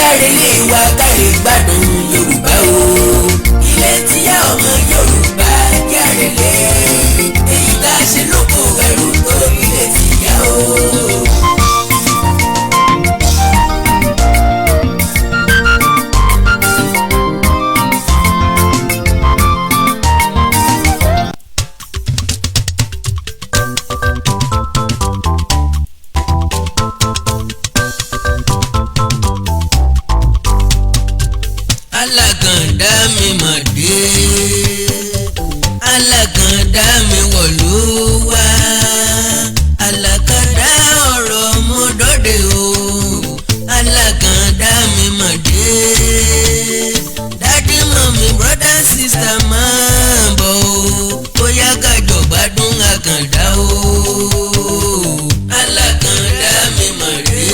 Kárẹ́lé wa kárẹ́ gbádùn Yorùbá o. Ilẹ̀ tíyá ọmọ Yorùbá kárẹ́lé. Èyí tá a ṣe lóko ẹrú tó ilẹ̀ tíyá o. Alákàndá mi mà dé, alákàndá mi wọ̀lú wá, alákàndá ọ̀rọ̀ mo dọ́dẹ o, alákàndá mi mà dé. Daddy, mummy, brother, sister, máa bọ̀ o, bóyá kájọ gbádùn àkàndá o. Alákàndá mi mà dé,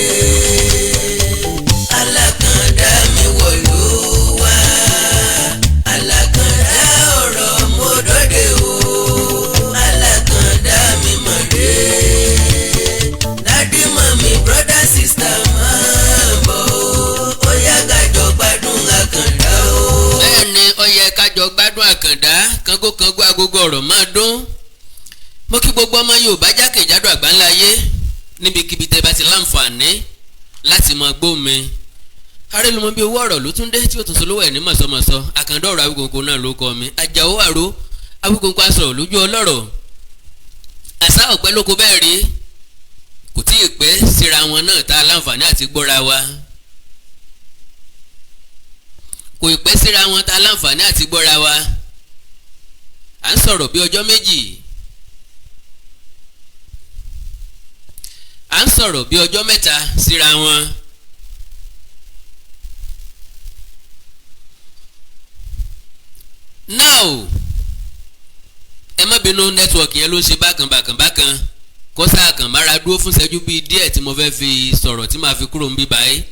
alákàndá mi wọ̀lú wá, alákàndá ọ̀rọ̀ mo dọ́dẹ o, alákàndá mi mà dé. Daddy, mummy, brother, sister, máa bọ̀ o, bóyá kájọ gbádùn àkàndá o. Bẹ́ẹ̀ ni, ó yẹ kájọ gbádùn àkàndá. Kángókángó agogo ọ̀rọ̀ máa dún. Mo kí gbogbo ọmọ Yorùbá jákèjádò àgbáńlá ayé níbikíbi tẹ́ bá ti láǹfààní láti máa gbọ́ mi. Arélùmọ́ bí owó ọ̀rọ̀ ló tún dé tí ó tún solówó ẹ̀ ní mọ̀sọ́mọ̀sọ́. Àkàndá ọ̀rọ̀ Awíkonko náà ló kọ́ mi. Àjàó àró Awíkonko aṣọ lójú ọlọ́rọ̀. Àṣà ọ̀pẹ́ lóko bẹ́ẹ̀ rí, kò tí ì pẹ́ síra wọn náà tá a láǹfààní àti gbọ́ra wa. Kò ì pẹ́ síra wọn tá a láǹfààní àti gbọ́ra wa. À ń sọ̀rọ̀ bí ọjọ́ 2, à ń sọ̀rọ̀ bí ọjọ́ 3 síra wọn. Now, ẹ má bínú, network yẹn ló ń ṣe bákan bákan bákan. Kó sáà kàn mára dúró fún ìṣẹ́jú bíi díẹ̀ tí mo fẹ́ fi sọ̀rọ̀ tí màá fi kúrò ń bí báyìí.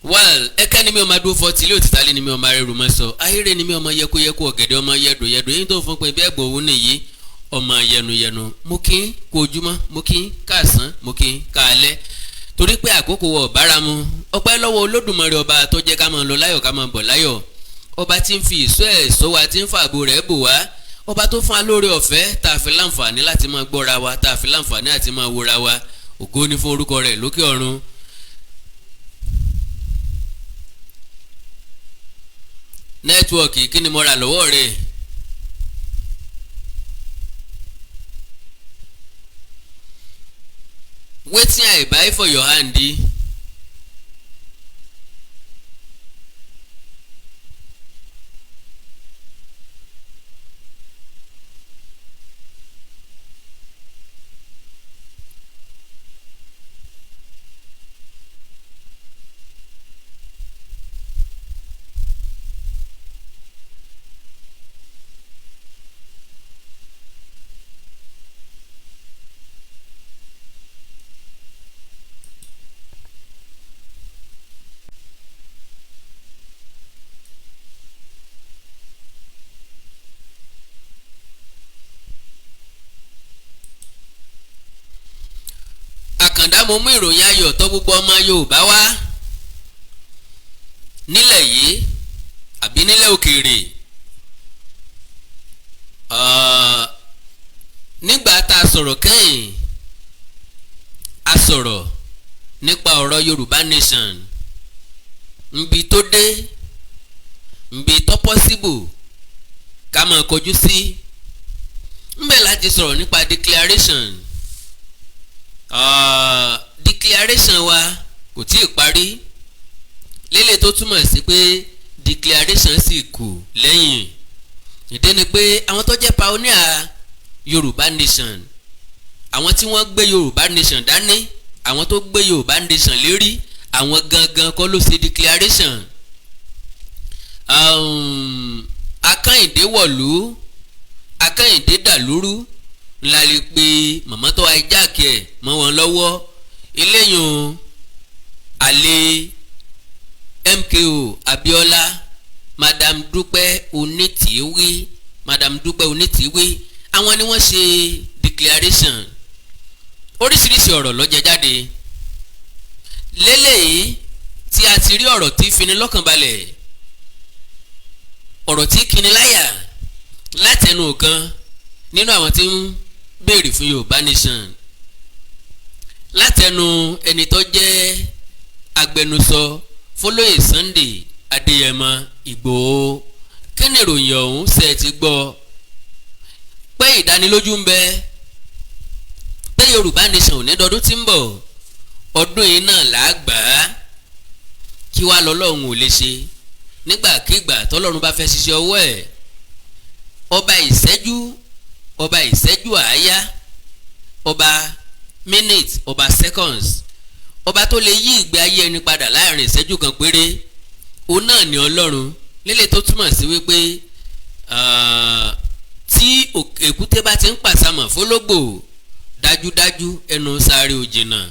Well, ẹ̀kẹ́ ni mi ò máa dúró fọ́ tilé òtítàlẹ́ ni mi ò máa rẹrù mọ́ sọ ahéré ni mi ò máa yẹkuyẹku ọ̀gẹ̀dẹ̀ ọmọ yẹdùyẹdù yín tó fún pé bí ẹ̀gbọ́n òun nìyí ọmọ yẹnuyẹnu. Mo kí n kú ojúmọ́, mo kí n káàsán, mo kí n káalẹ́, torí pé àkókò wọ̀ bára mu. Ọpẹ́ lọ́wọ́ Olódùmarè, ọba tó jẹ́ ká máa lọ láyọ̀, ká máa bọ̀ láyọ̀, ọba tí ń fi ìṣọ́ ẹ̀ ṣọ́ wa, tí ń fààbò rẹ̀ bò wá, ọba tó fún wa lóore ọ̀fẹ́ tá a fi láǹfààní láti máa gbọ́ra wa, tá a fi láǹfààní àti máa wòra wa. Ògo ni fún orúkọ rẹ̀ lókè ọ̀run. Network, kí ni mo rà lọ́wọ́ rẹ̀? Wetin I buy for your hand? Àkàndá, mo mú ìròyìn ayọ̀ tó gbogbo ọmọ Yorùbá wá nílẹ̀ yìí àbí nílẹ̀ òkèèrè. Nígbà tá a sọ̀rọ̀ kẹ́yìn, a sọ̀rọ̀ nípa ọ̀rọ̀ Yorùbá Nation, nbi tó dé, nbi tó possible ká máa kọjú sí ńbẹ̀ láti sọ̀rọ̀ nípa declaration. Declaration wa kò tí ì parí lélẹ̀, tó túmọ̀ sí pé declaration sì kù lẹ́yìn. Ìdí ni pé àwọn tó jẹ́ pioneer Yorùbá Nation, àwọn tí wọ́n gbé Yorùbá Nation dání, àwọn tó gbé Yorùbá Nation lérí, àwọn gangan kọ́ ló ṣe declaration. Akányìndé wọ̀lú, Akányìndé dàlúrú ńlá lè pe màmá tó hijack ẹ̀ mọ́ wọn lọ́wọ́. Eléyìí àlè MKO Abiola, Madam Dúpẹ́ Onítìwí, Madam Dúpẹ́ Onítìwí, àwọn ni wọ́n ṣe declaration. Oríṣiríṣi ọ̀rọ̀ ló jẹ jáde lélẹ́yìí tí Tí a ti rí ọ̀rọ̀ tí fini lọ́kàn balẹ̀, ọ̀rọ̀ tí kini láyà látẹnu kan nínú àwọn tí ń béèrè fún Yorùbá Nation, látẹnu ẹni tó jẹ́ agbẹnusọ fọlọ́yè Sunday Adéyẹmọ Ìgbòho. Kí ni ìròyìn ọ̀hún? Ṣe ti gbọ́ pé ìdánilójú ń bẹ pé Yorùbá Nation ò ní dọdún tí ń bọ̀, ọdún yìí náà là á gbà á? Kí wàá lọ́lọ́run ò lè ṣe nígbàkigbà tọ́lọ́run bá fẹ́ ṣiṣẹ́ ọwọ́ ẹ̀? Ọba ìṣẹ́jú, ọba ìṣẹ́jú àáyá, ọba minutes, ọba seconds, ọba tó lè yí ìgbé ayé ẹni padà láàrin ìṣẹ́jú kan péré, òun náà ni Ọlọ́run lélẹ̀, tó túmọ̀ sí wípé tí èkúté bá ti ń pàṣàmọ̀ fọlọ́gbò, dájúdájú ẹnu sáré ò jìnnà.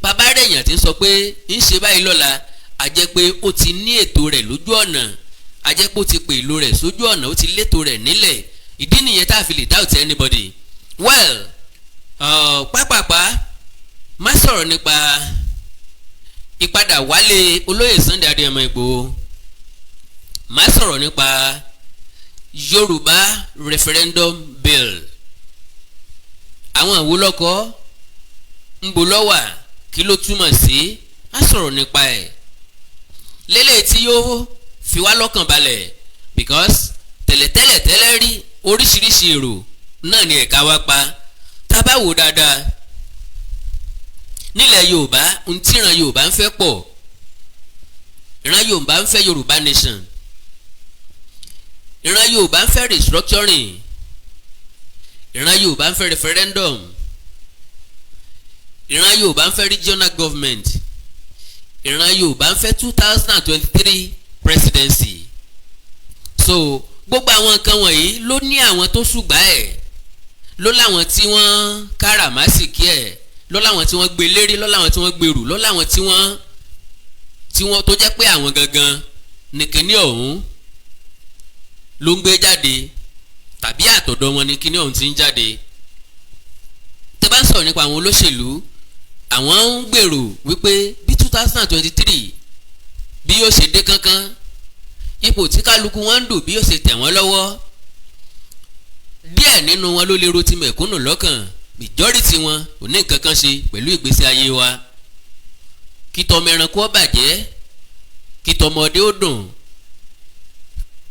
Bàbá rẹ̀ èèyàn ti ń sọ pé ń ṣe báyìí lọ́la, a jẹ́ pé ó ti ní ètò rẹ̀ lójú ọ̀nà, a jẹ́ pé ó ti pè èlò rẹ̀ sójú ọ̀nà, ó ti létò rẹ̀ nílẹ̀. Ìdí nìyẹn tá a fi lè doubt anybody. Well, pápápá má sọ̀rọ̀ nípa ìpadà wálé olóyè Sunday Adéyẹmọ Ìgbòho, má sọ̀rọ̀ nípa Yorùbá referendum bill. Àwọn àwòlọ́kọ́ ń bo lọ́wà, kí ló túmọ̀ sí? Á sọ̀rọ̀ nípa ẹ̀ lélẹ̀ tí yóò fi wá lọ́kàn balẹ̀, because tẹ̀lẹ̀tẹ̀lẹ̀ tẹ́lẹ̀ rí, oríṣiríṣi èrò náà ni ẹ̀ka wa pa. Tá a bá wò dáadáa nílẹ̀ Yorùbá, ntí ìran Yorùbá ń fẹ́ pọ̀. Ìran Yorùbá ń fẹ́ Yorùbá Nation, ìran Yorùbá ń fẹ́ restructuring, ìran Yorùbá ń fẹ́ referendum, ìran Yorùbá ń fẹ́ regional government, ìran Yorùbá ń fẹ́ 2023 presidency. So gbogbo àwọn nǹkan wọ̀nyí ló ní àwọn tó ṣùgbà ẹ̀, ló láwọn tí wọ́n káràmásìkí ẹ̀, ló láwọn tí wọ́n gbé lérí, ló láwọn tí wọ́n gbèrú, ló láwọn tí wọ́n tó jẹ́ pé àwọn gangan ní kíní ọ̀hún ló ń gbé jáde, tàbí àtọ̀dọ̀ wọn ní kíní ọ̀hún ti ń jáde. Tẹ́ bá ń sọ̀rọ̀ nípa àwọn olóṣèlú, àwọn ń gbèrò wípé bí 2023 bí yóò ṣe dé kánkán, ipò tí kálukú wọn ń dù bí yóò ṣe tẹ̀ wọ́n lọ́wọ́. Díẹ̀ nínú wọn ló lè ro ti mẹ̀kúnnù lọ́kàn, majority wọn ò ní nǹkan kan ṣe pẹ̀lú ìgbésí ayé wa. Kí tọmọ ẹranko ó bàjẹ́, kí tọmọdé ó dùn,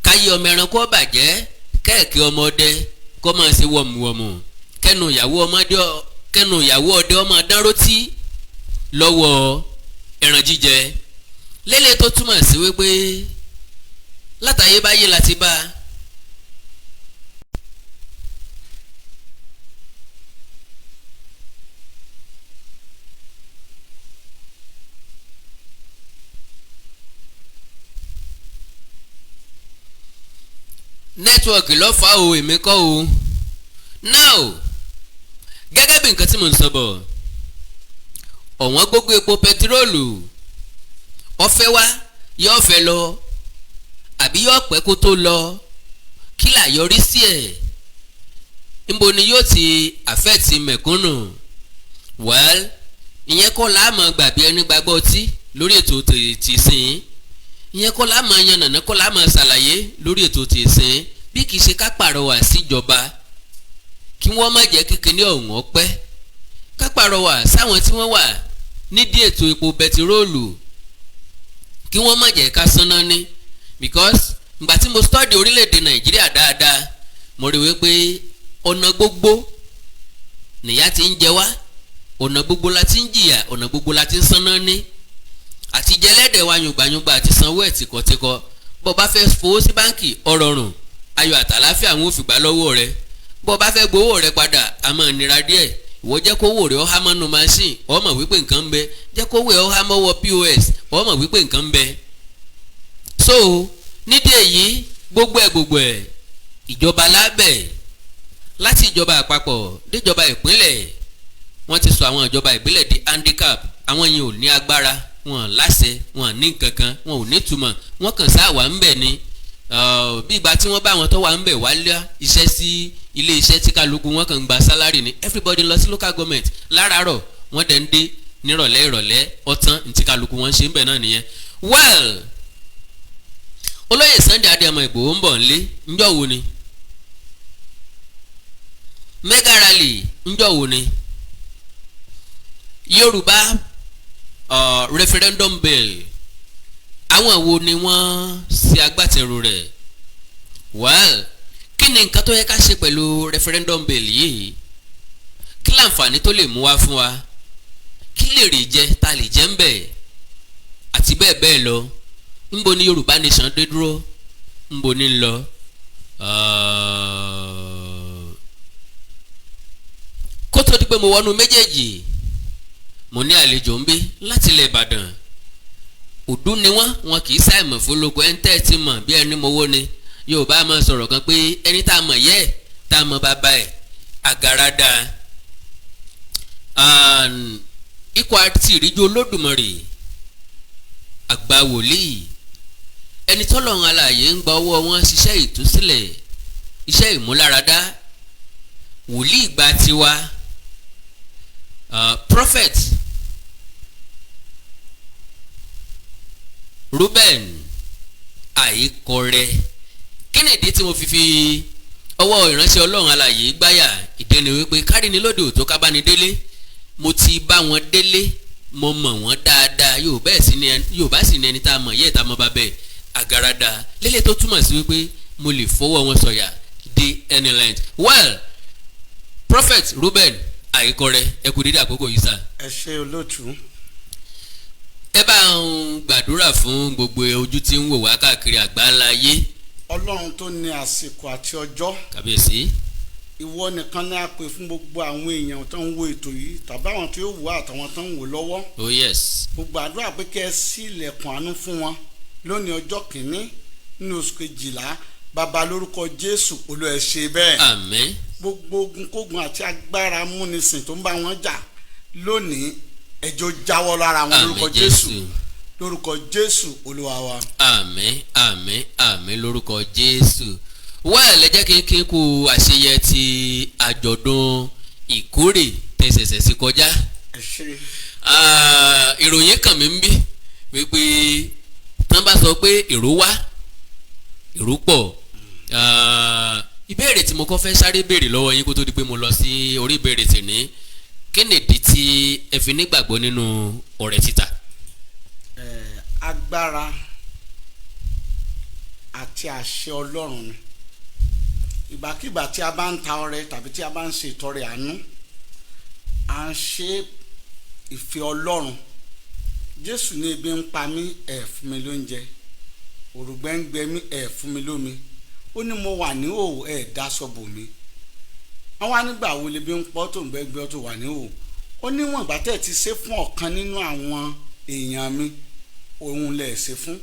káyé ọmọ ẹranko ó bàjẹ́, kẹ́ẹ̀kẹ́ ọmọdé kọ́ máa ṣe wọ̀mùwọ̀mù, kẹ́nu ìyàwó ọmọdé, kẹ́nu ìyàwó ọdẹ ọmọ dánrótí lọ́wọ́ ẹran jíjẹ lélẹ̀, tó túmọ̀ sí wípé látàyébáyé la ti bá a. Network ló fà o, èmi kọ́ o. Now, gẹ́gẹ́ bí nǹkan tí mo ń sọ bọ̀, ọ̀wọ́n gógó epo pẹtiróòlù, ọ̀fẹ́ wá yóò fẹ́ lọ àbí yóò pẹ́ kó tó lọ, kí là yọrí sí ẹ̀? Níbo ni yóò ti affect mẹ̀kúnnù? Well, ìyẹn kọ́ la máa gbà bí ẹni gbàgbọ́ ọtí lórí ètò tìsín. Ìyẹn kọ́ la máa yànnàná, kọ́ la máa ṣàlàyé lórí ètò tìsín. Bí kìí ṣe ká pàrọwà síjọba kí wọ́n má jẹ́ kékeré ọ̀hún ọpẹ́, ká pàrọwà sáwọn tí wọ́n wà nídìí ètò epo bẹtiróòlù kí wọ́n má jẹ́ ká sanná ní, because ìgbà tí mo study orílẹ̀-èdè Nàìjíríà dáadáa, mo rí wípé ọ̀nà gbogbo nìyà ti ń jẹ wá, ọ̀nà gbogbo la ti ń jìyà, ọ̀nà gbogbo la ti ń sanná ní àti jẹlẹ́dẹ̀ wa yùngbàyùngbà àti sanwó ẹ̀ tìkọ̀tìkọ̀. Bó bá fẹ́ fowó sí báǹkì, ọ̀rọ̀rùn ayọ̀ àtàláfíà àwọn ò fìgbà lọ́wọ́ rẹ. Bó bá fẹ́ gbowó rẹ padà, a máa nira díẹ̀. Ìwọ jẹ́ kówó rẹ ó há mọ́nu machine, ó mọ̀ wípé nǹkan ń bẹ. Jẹ́ kówó rẹ ó há mọ́wọ́ POS, ó mọ̀ wípé nǹkan ń bẹ. So nídìí èyí, gbogbo ẹ̀ gbogbo ẹ̀, ìjọba lábẹ́, láti ìjọba àpapọ̀ déjọba ìpínlẹ̀, wọ́n ti sọ àwọn ìjọba ìbílẹ̀ di handicap. Àwọn yìí ò ní agbára, wọn láṣẹ, wọn ní nǹkankan, wọn ò nítumọ̀, wọn kàn sáà wà ń bẹ̀ ni, bí ìgbà tí wọ́n bá àwọn tó wà ń bẹ̀ wálé iṣẹ́ sí ilé iṣẹ́ tí kálukú wọn kàn ń gba salary ni. Everybody lọ sí local government láràárọ̀, wọ́n dẹ̀ ń dé. Nírọ̀lẹ́ ìrọ̀lẹ́ ọ̀tán ntí kálukú wọn ṣe ń bẹ̀ náà nìyẹn. Well, olóyè Sunday Adéyẹmọ Ìgbòho ń bọ̀ nílé ńjọ́ wo ni? Mega rally ńjọ́ wo ni? Yorùbá referendum bill, àwọn wo ni wọ́n ṣe agbátẹrù rẹ̀? Well, kí ni nǹkan tó yẹ ká ṣe pẹ̀lú referendum bill yìí? Kí láǹfààní tó lè mú wá fún wa? Kí lè rè jẹ ta lè jẹ́ ń bẹ̀, àti bẹ́ẹ̀ bẹ́ẹ̀ lọ. Ńbo ni Yorùbá nation dé dúró? Ńbo ni ń lọ? Kó tó di pé mo wọnú méjèèjì, mo ní àlejò ń bí láti ilẹ̀ Ìbàdàn. Òdú ni wọ́n, wọn kì í ṣàìmọ̀ fólóko. Ẹ̀ ń tẹ́ ẹ ti mọ̀ bí ẹni mowó ni. Yorùbá máa sọ̀rọ̀ kan pé ẹni tá a mọ̀ yẹ́ ẹ̀, tá a mọ̀ bàbá ẹ̀, àgàràdà. Ikọ̀ àti ìríjú Olódùmarè, àgbà wòlíì, ẹni tọ́lọ́run alààyè ń gba ọwọ́ wọn ṣiṣẹ́ ìtúsílẹ̀, iṣẹ́ ìmúláradá, wòlíì gba tiwa, Prophet Reuben Àìkọrẹ. Kí ni ìdí tí mo fi fi ọwọ́ ìránṣẹ́ Ọlọ́run alààyè gbáyà? Ìdí ni wípé kárí ni lóde òtó kábánidélé. Mo ti bá wọn délé, mo mọ̀ wọ́n dáadáa. Yorùbá sì ni ẹni tá a mọ̀ yẹ́, tá a mọ̀ bá bẹ́ẹ̀, àgàràdà lélẹ̀, tó túmọ̀ sí wípé mo lè fọwọ́ wọn sọ̀yà dé any length. Well, Prophet Reuben Àìkọrẹ, ẹ kú dídí àkókò yìí sà. Ẹ ṣe, olóòtú. Ẹ bá ń gbàdúrà fún gbogbo ojú tí ń wò wá káàkiri àgbáńlá ayé. Ọlọ́run tó ní àsìkò àti ọjọ́, Kàbíyèsí. ìwọ nìkan ní a pè fún gbogbo àwọn èèyàn tó ń wo ètò yìí tàbí àwọn tí ó wò àtàwọn tó ń wò lọ́wọ́. Oh yes. Mo gbàdúrà pé kẹ́ ẹ ṣí ilẹ̀kùn àánú fún wọn lónìí, ọjọ́ kìíní nínú oṣù kejìlá. Bàbá, lórúkọ Jésù, Olúwa, ẹ ṣe bẹ́ẹ̀. Àmín. Gbogbo ogun kógun àti agbára múnisìn tó ń bá wọn jà lónìí, ẹjọ́ jáwọ́ lára wọn lórúkọ Àmín. Jésù. Jésù. Lórúkọ Jésù Olúwa wa. Àmín, àmín, àmín lórúkọ Jésù. Well, ẹ jẹ́ kí n kú àṣeyẹ ti àjọ̀dún ìkórè tẹ̀sẹ̀sẹ̀ sí kọjá. Ẹ ṣe. Ah, ìròyìn kàn mí ń bí wípé tán bá sọ pé èrò wá, èrò pọ̀. Ah, ìbéèrè tí mo kọ́ fẹ́ sáré béèrè lọ́wọ́ yín kó tó di pé mo lọ sí orí ìbéèrè tèmi, kí nìdí tí ẹ fi nígbàgbọ́ nínú ọrẹ títà? Agbára àti àṣẹ Ọlọ́run ni. Ìgbàkigbà tí a bá ń ta ọrẹ tàbí tí a bá ń ṣe ìtọrẹ àánú, à ń ṣe ìfẹ́ Ọlọ́run. Jésù ní, "Ebi ń pa mí, ẹ fún mi lóúnjẹ; òrùngbẹ ń gbẹ mí, ẹ fún mi lómi." Ó ní, "Mo wà ní òwò, ẹ dáṣọ bò mí." Wọ́n wá, "Nígbà wo lebi ń pọ́, tó ń gbẹ́gbẹ́, tó wà ní òwò?" Ó níwọ̀n ìgbà tẹ̀ ti ṣe fún ọ̀kan nínú àwọn èèyàn mi, òun lẹ̀ ṣe fún.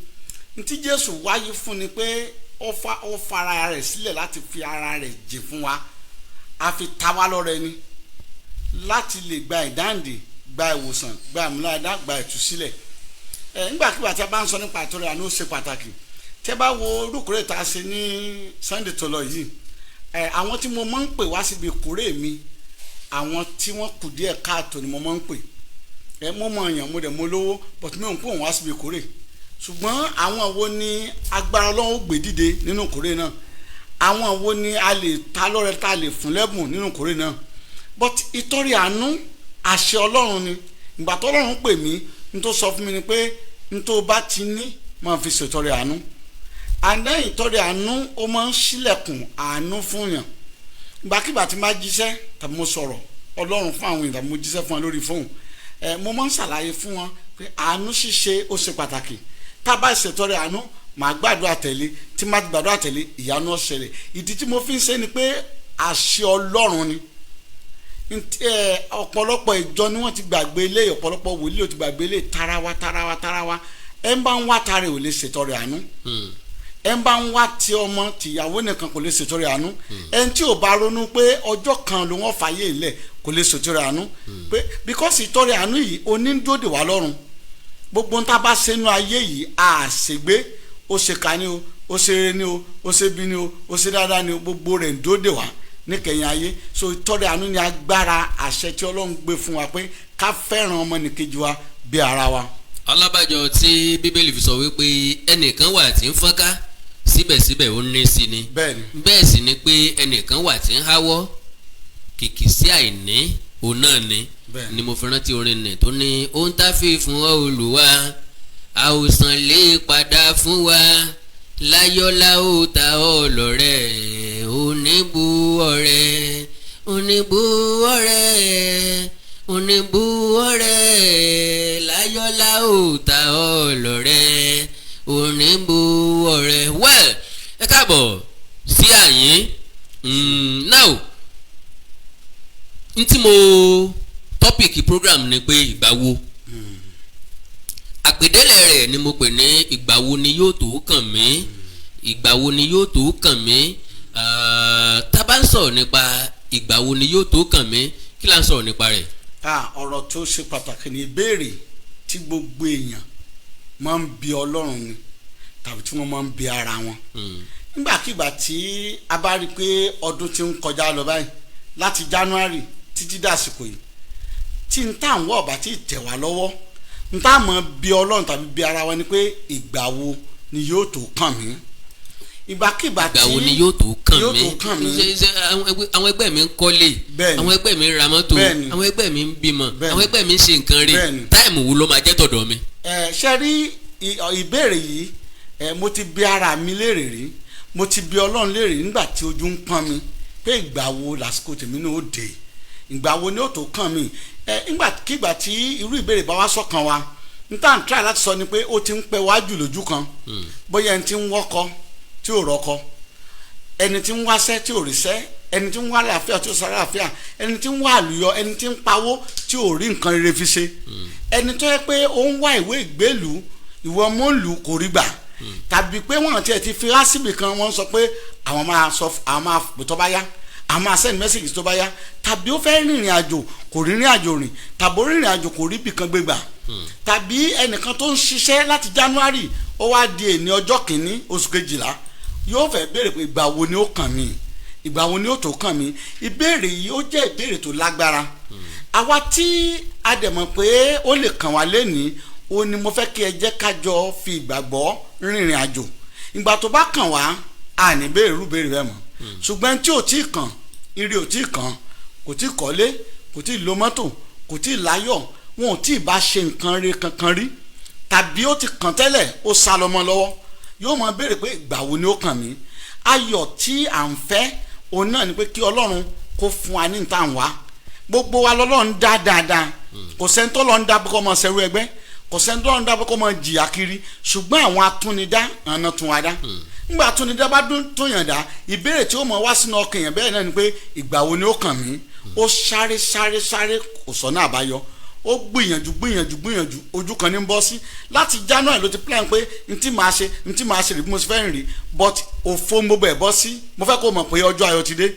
Ntí Jésù wáyé fún ni pé ó fara rẹ̀ sílẹ̀ láti fi ara rẹ̀ jì fún wa, a fi ta wá lọ́rẹ ni láti lè gba ìdáǹdè, gba ìwòsàn, gba ìmúláradá, gba ìtúsílẹ̀. Ẹ nígbàkigbà tí a bá ń sọ nípa ìtọrẹ àánú, ó ṣe pàtàkì. Tí ẹ bá wo orúkúrẹ́ tá a ṣe ní Sunday tó lọ yìí, ẹ àwọn tí mo máa ń pè wá síbi ìkórè mi, àwọn tí wọ́n kù díẹ̀ káàtó ni mo máa ń pè. Ẹ mo mọ èèyàn, mo dẹ̀ mo lówó, but mi ò ń pè wọ́n wá síbi ìkórè. Ṣùgbọ́n àwọn wo ni agbára Ọlọ́run ó gbé dìde nínú ìkórè náà? Àwọn wo ni a lè ta lọ́rẹ, tá a lè fún lẹ́bùn nínú ìkórè náà? But ìtọrẹ àánú, àṣẹ Ọlọ́run ni. Ìgbà tó Ọlọ́run pè mí, n tó sọ fún mi ni pé n tó bá ti ní, máa fi ṣètọrẹ àánú. And then ìtọrẹ àánú, ó máa ń ṣílẹ̀kùn àánú fún yàn. Ìgbàkigbà tí n bá jíṣẹ́ tàbí mo sọ̀rọ̀ Ọlọ́run fún àwọn èèyàn tàbí mo jíṣẹ́ fún wọn lórí fóònù, ẹ mo máa ń ṣàlàyé fún wọn pé àánú ṣíṣe ó ṣe pàtàkì. Tá a bá ṣètọrẹ àánú, màá gbàdúrà tẹ̀lé. Tí má ti gbàdúrà tẹ̀lé, ìyanu ó ṣẹlẹ̀. Ìdí tí mo fi ń ṣe ni pé àṣẹ Ọlọ́run ni. Ọ̀pọ̀lọpọ̀ ìjọ ni wọ́n ti gbàgbé ilé, ọ̀pọ̀lọpọ̀ wòlíì ò ti gbàgbé ilé. Tarawa, tarawa, tarawa. Ẹ ń bá ń wá tara ò lè ṣètọrẹ àánú. Ẹ ń bá ń wá ti ọmọ tìyàwó nìkan kò lè ṣètọrẹ àánú. Ẹni tí ò bá ronú pé ọjọ́ kan ló wọ́n fàyè ilẹ̀ kò lè ṣètọrẹ àánú, pé because ìtọrẹ àánú yìí onídòdè wà lọ́rùn. Gbogbo nta bá sẹ́nu ayé yìí, a ṣègbé, ó ṣe ká ní o, ó ṣe rere ní o, ó ṣe bí ní o, ó ṣe dáadáa ní o, gbogbo rẹ̀ ń dóde wá. Níkẹyìn ayé. So ìtọrẹ àánú ni agbára àṣẹ tí Ọlọ́run gbé fún wa pé ká fẹ́ràn ọmọnìkejì wa bí ara wa. Alábàjọ tí Bíbélì fi sọ wípé ẹnìkan wà tí ń fọ́nká, síbẹ̀síbẹ̀ ó ní sí ni. Bẹ́ẹ̀ni. Bẹ́ẹ̀ sì ni pé ẹnìkan wà tí ń háwọ́ kìkì sí àìní, òun náà ni. Bẹ́ẹ̀ni. Ni mo fi rántí orin nì tó ní ohun tá fi fún ọ Olúwa, àwòsàn lè padà fún wa, láyọ̀lá ó ta ọ lọ́rẹ́, oníbu ọ̀rẹ́, oníbu ọ̀rẹ́, oníbu ọ̀rẹ́, láyọ̀lá ó ta ọ lọ́rẹ́, oníbu ọ̀rẹ́. Well, ẹ káàbọ̀ sí àyín. Now, n tí mo topic program ni pé ìgbà wo, àpèdélẹ̀ rẹ̀ ni mo pè ní ìgbà wo ni yóò tó kàn mí, ìgbà wo ni yóò tó kàn mí. Tá a bá ń sọ̀rọ̀ nípa ìgbà wo ni yóò tó kàn mí, kí là ń sọ̀rọ̀ nípa rẹ̀? Ah, ọ̀rọ̀ tó ṣe pàtàkì ní ìbéèrè tí gbogbo èèyàn máa ń bi Ọlọ́run ni tàbí tí wọ́n máa ń bi ara wọn. Nígbàkigbà tí a bá rí i pé ọdún ti ń kọjá lọ báyìí láti January títí dàsìkò yìí, tí n tá àwọn ọ̀bà tí tẹ̀ wá lọ́wọ́, n tá mọ̀ bi Ọlọ́run tàbí bi ara wa ni pé ìgbà wo ni yóò tó kàn mí, ìgbàkigbà tí Ìgbà wo ni yóò tó kàn yóò mí? tó kàn mí. Ṣé àwọn ẹgbẹ́ mi ń kọ́lé, àwọn ẹgbẹ́ mi ń ra mọ́tò, àwọn ẹgbẹ́ mi ń bímọ, àwọn ẹgbẹ́ mi ń ṣe nǹkan rí, time wo ló máa jẹ́ tọ̀dọ̀ mi? Ẹ ṣe rí ìbéèrè yìí, ẹ mo ti bi ara mi léèrè rí, mo ti bi Ọlọ́run léèrè nígbà tí ojú ń pọ́n mi pé ìgbà wo lásìkò tèmi náà ó dé, ìgbà wo ni ó tó kàn mí. Ẹ nígbàkigbà tí irú ìbéèrè bá wá sọ́kàn wa, n tá n try láti sọ ni pé ó ti ń pẹ́ wájú lójú kan. Bóyá ẹni tí ń wọ́kọ tí ò rọ́kọ, ẹni tí ń wáṣẹ́ tí ò ríṣẹ́, ẹni tí ń wá àlàáfíà tí ò sára àlàáfíà, ẹni tí ń wá àlùyọ, ẹni tí ń pawó tí ò rí nǹkan rere fi ṣe, ẹni tó yẹ pé ó ń wá ìwé ìgbélùú, ìwé ọmọlù kò rí gbà, tàbí pé wọ́n tiẹ̀ ti fi rásìbì kan, wọ́n sọ pé àwọn máa sọ, àwọn máa pè tó bá yá, àwọn máa send message tó bá yá, tàbí ó fẹ́ rìnrìn àjò kò rìnrìn àjò rìn, tàbí ó rìnrìn àjò kò rí ibìkan gbé gbà, tàbí ẹnìkan tó ń ṣiṣẹ́ láti January, ó wá di èní ọjọ́ kìíní oṣù kejìlá, yóò fẹ́ béèrè pé ìgbà wo ni ó kàn mí, ìgbà wo ni ó tó kàn mí. Ìbéèrè yìí, ó jẹ́ ìbéèrè tó lágbára. Àwa tí a dẹ̀ mọ̀ pé ó lè kàn wá lénìí, ó ní mo fẹ́ kí ẹ jẹ́ ká jọ fi ìgbàgbọ́ rìnrìn àjò. Ìgbà tó bá kàn wá, a ní béèrè irú béèrè bẹ́ẹ̀ mọ́. Ṣùgbọ́n tí ò tí ì kàn, ire ò tí ì kàn, kò tí ì kọ́lé, kò tí ì lo mọ́tò, kò tí ì láyọ̀, wọn ò tí ì bá ṣe nǹkan rí kankan rí, tàbí ó ti kàn tẹ́lẹ̀, ó sá lọ mọ́ lọ́wọ́, yóò máa béèrè pé ìgbà wo ni ó kàn mí. Ayọ̀ tí à ń fẹ́ òun náà ni pé kí Ọlọ́run kó fún wa ní níta wá. Gbogbo wa lọ́lọ́run dá dáadáa. Kò sẹ́ni tó lọ́n dá pé kó máa ṣerú ẹgbẹ́, kò sẹ́ni tó lọ́n dá pé kó máa jìyà kiri. Ṣùgbọ́n àwọn atúnidá àna tún wa dá. Nígbà atúnidá bá dún tó yàn dá, ìbéèrè tí ó mọ̀ wá sínú ọkàn yẹn bẹ́ẹ̀ náà ni pé ìgbà wo ni ó kàn mí. Ó sáré sáré sáré, kò sọ́nà àbáyọ. Ó gbìyànjú gbìyànjú gbìyànjú, ojú kan ní ń bọ́ sí. Láti January ló ti plan pé n tí màá ṣe, n tí màá ṣe rí, bí mo ṣe fẹ́ rìn rí, but òfo gbogbo ẹ̀ bọ́ sí. Mo fẹ́ kó mọ̀ pé ọjọ́ ayọ̀ ti dé,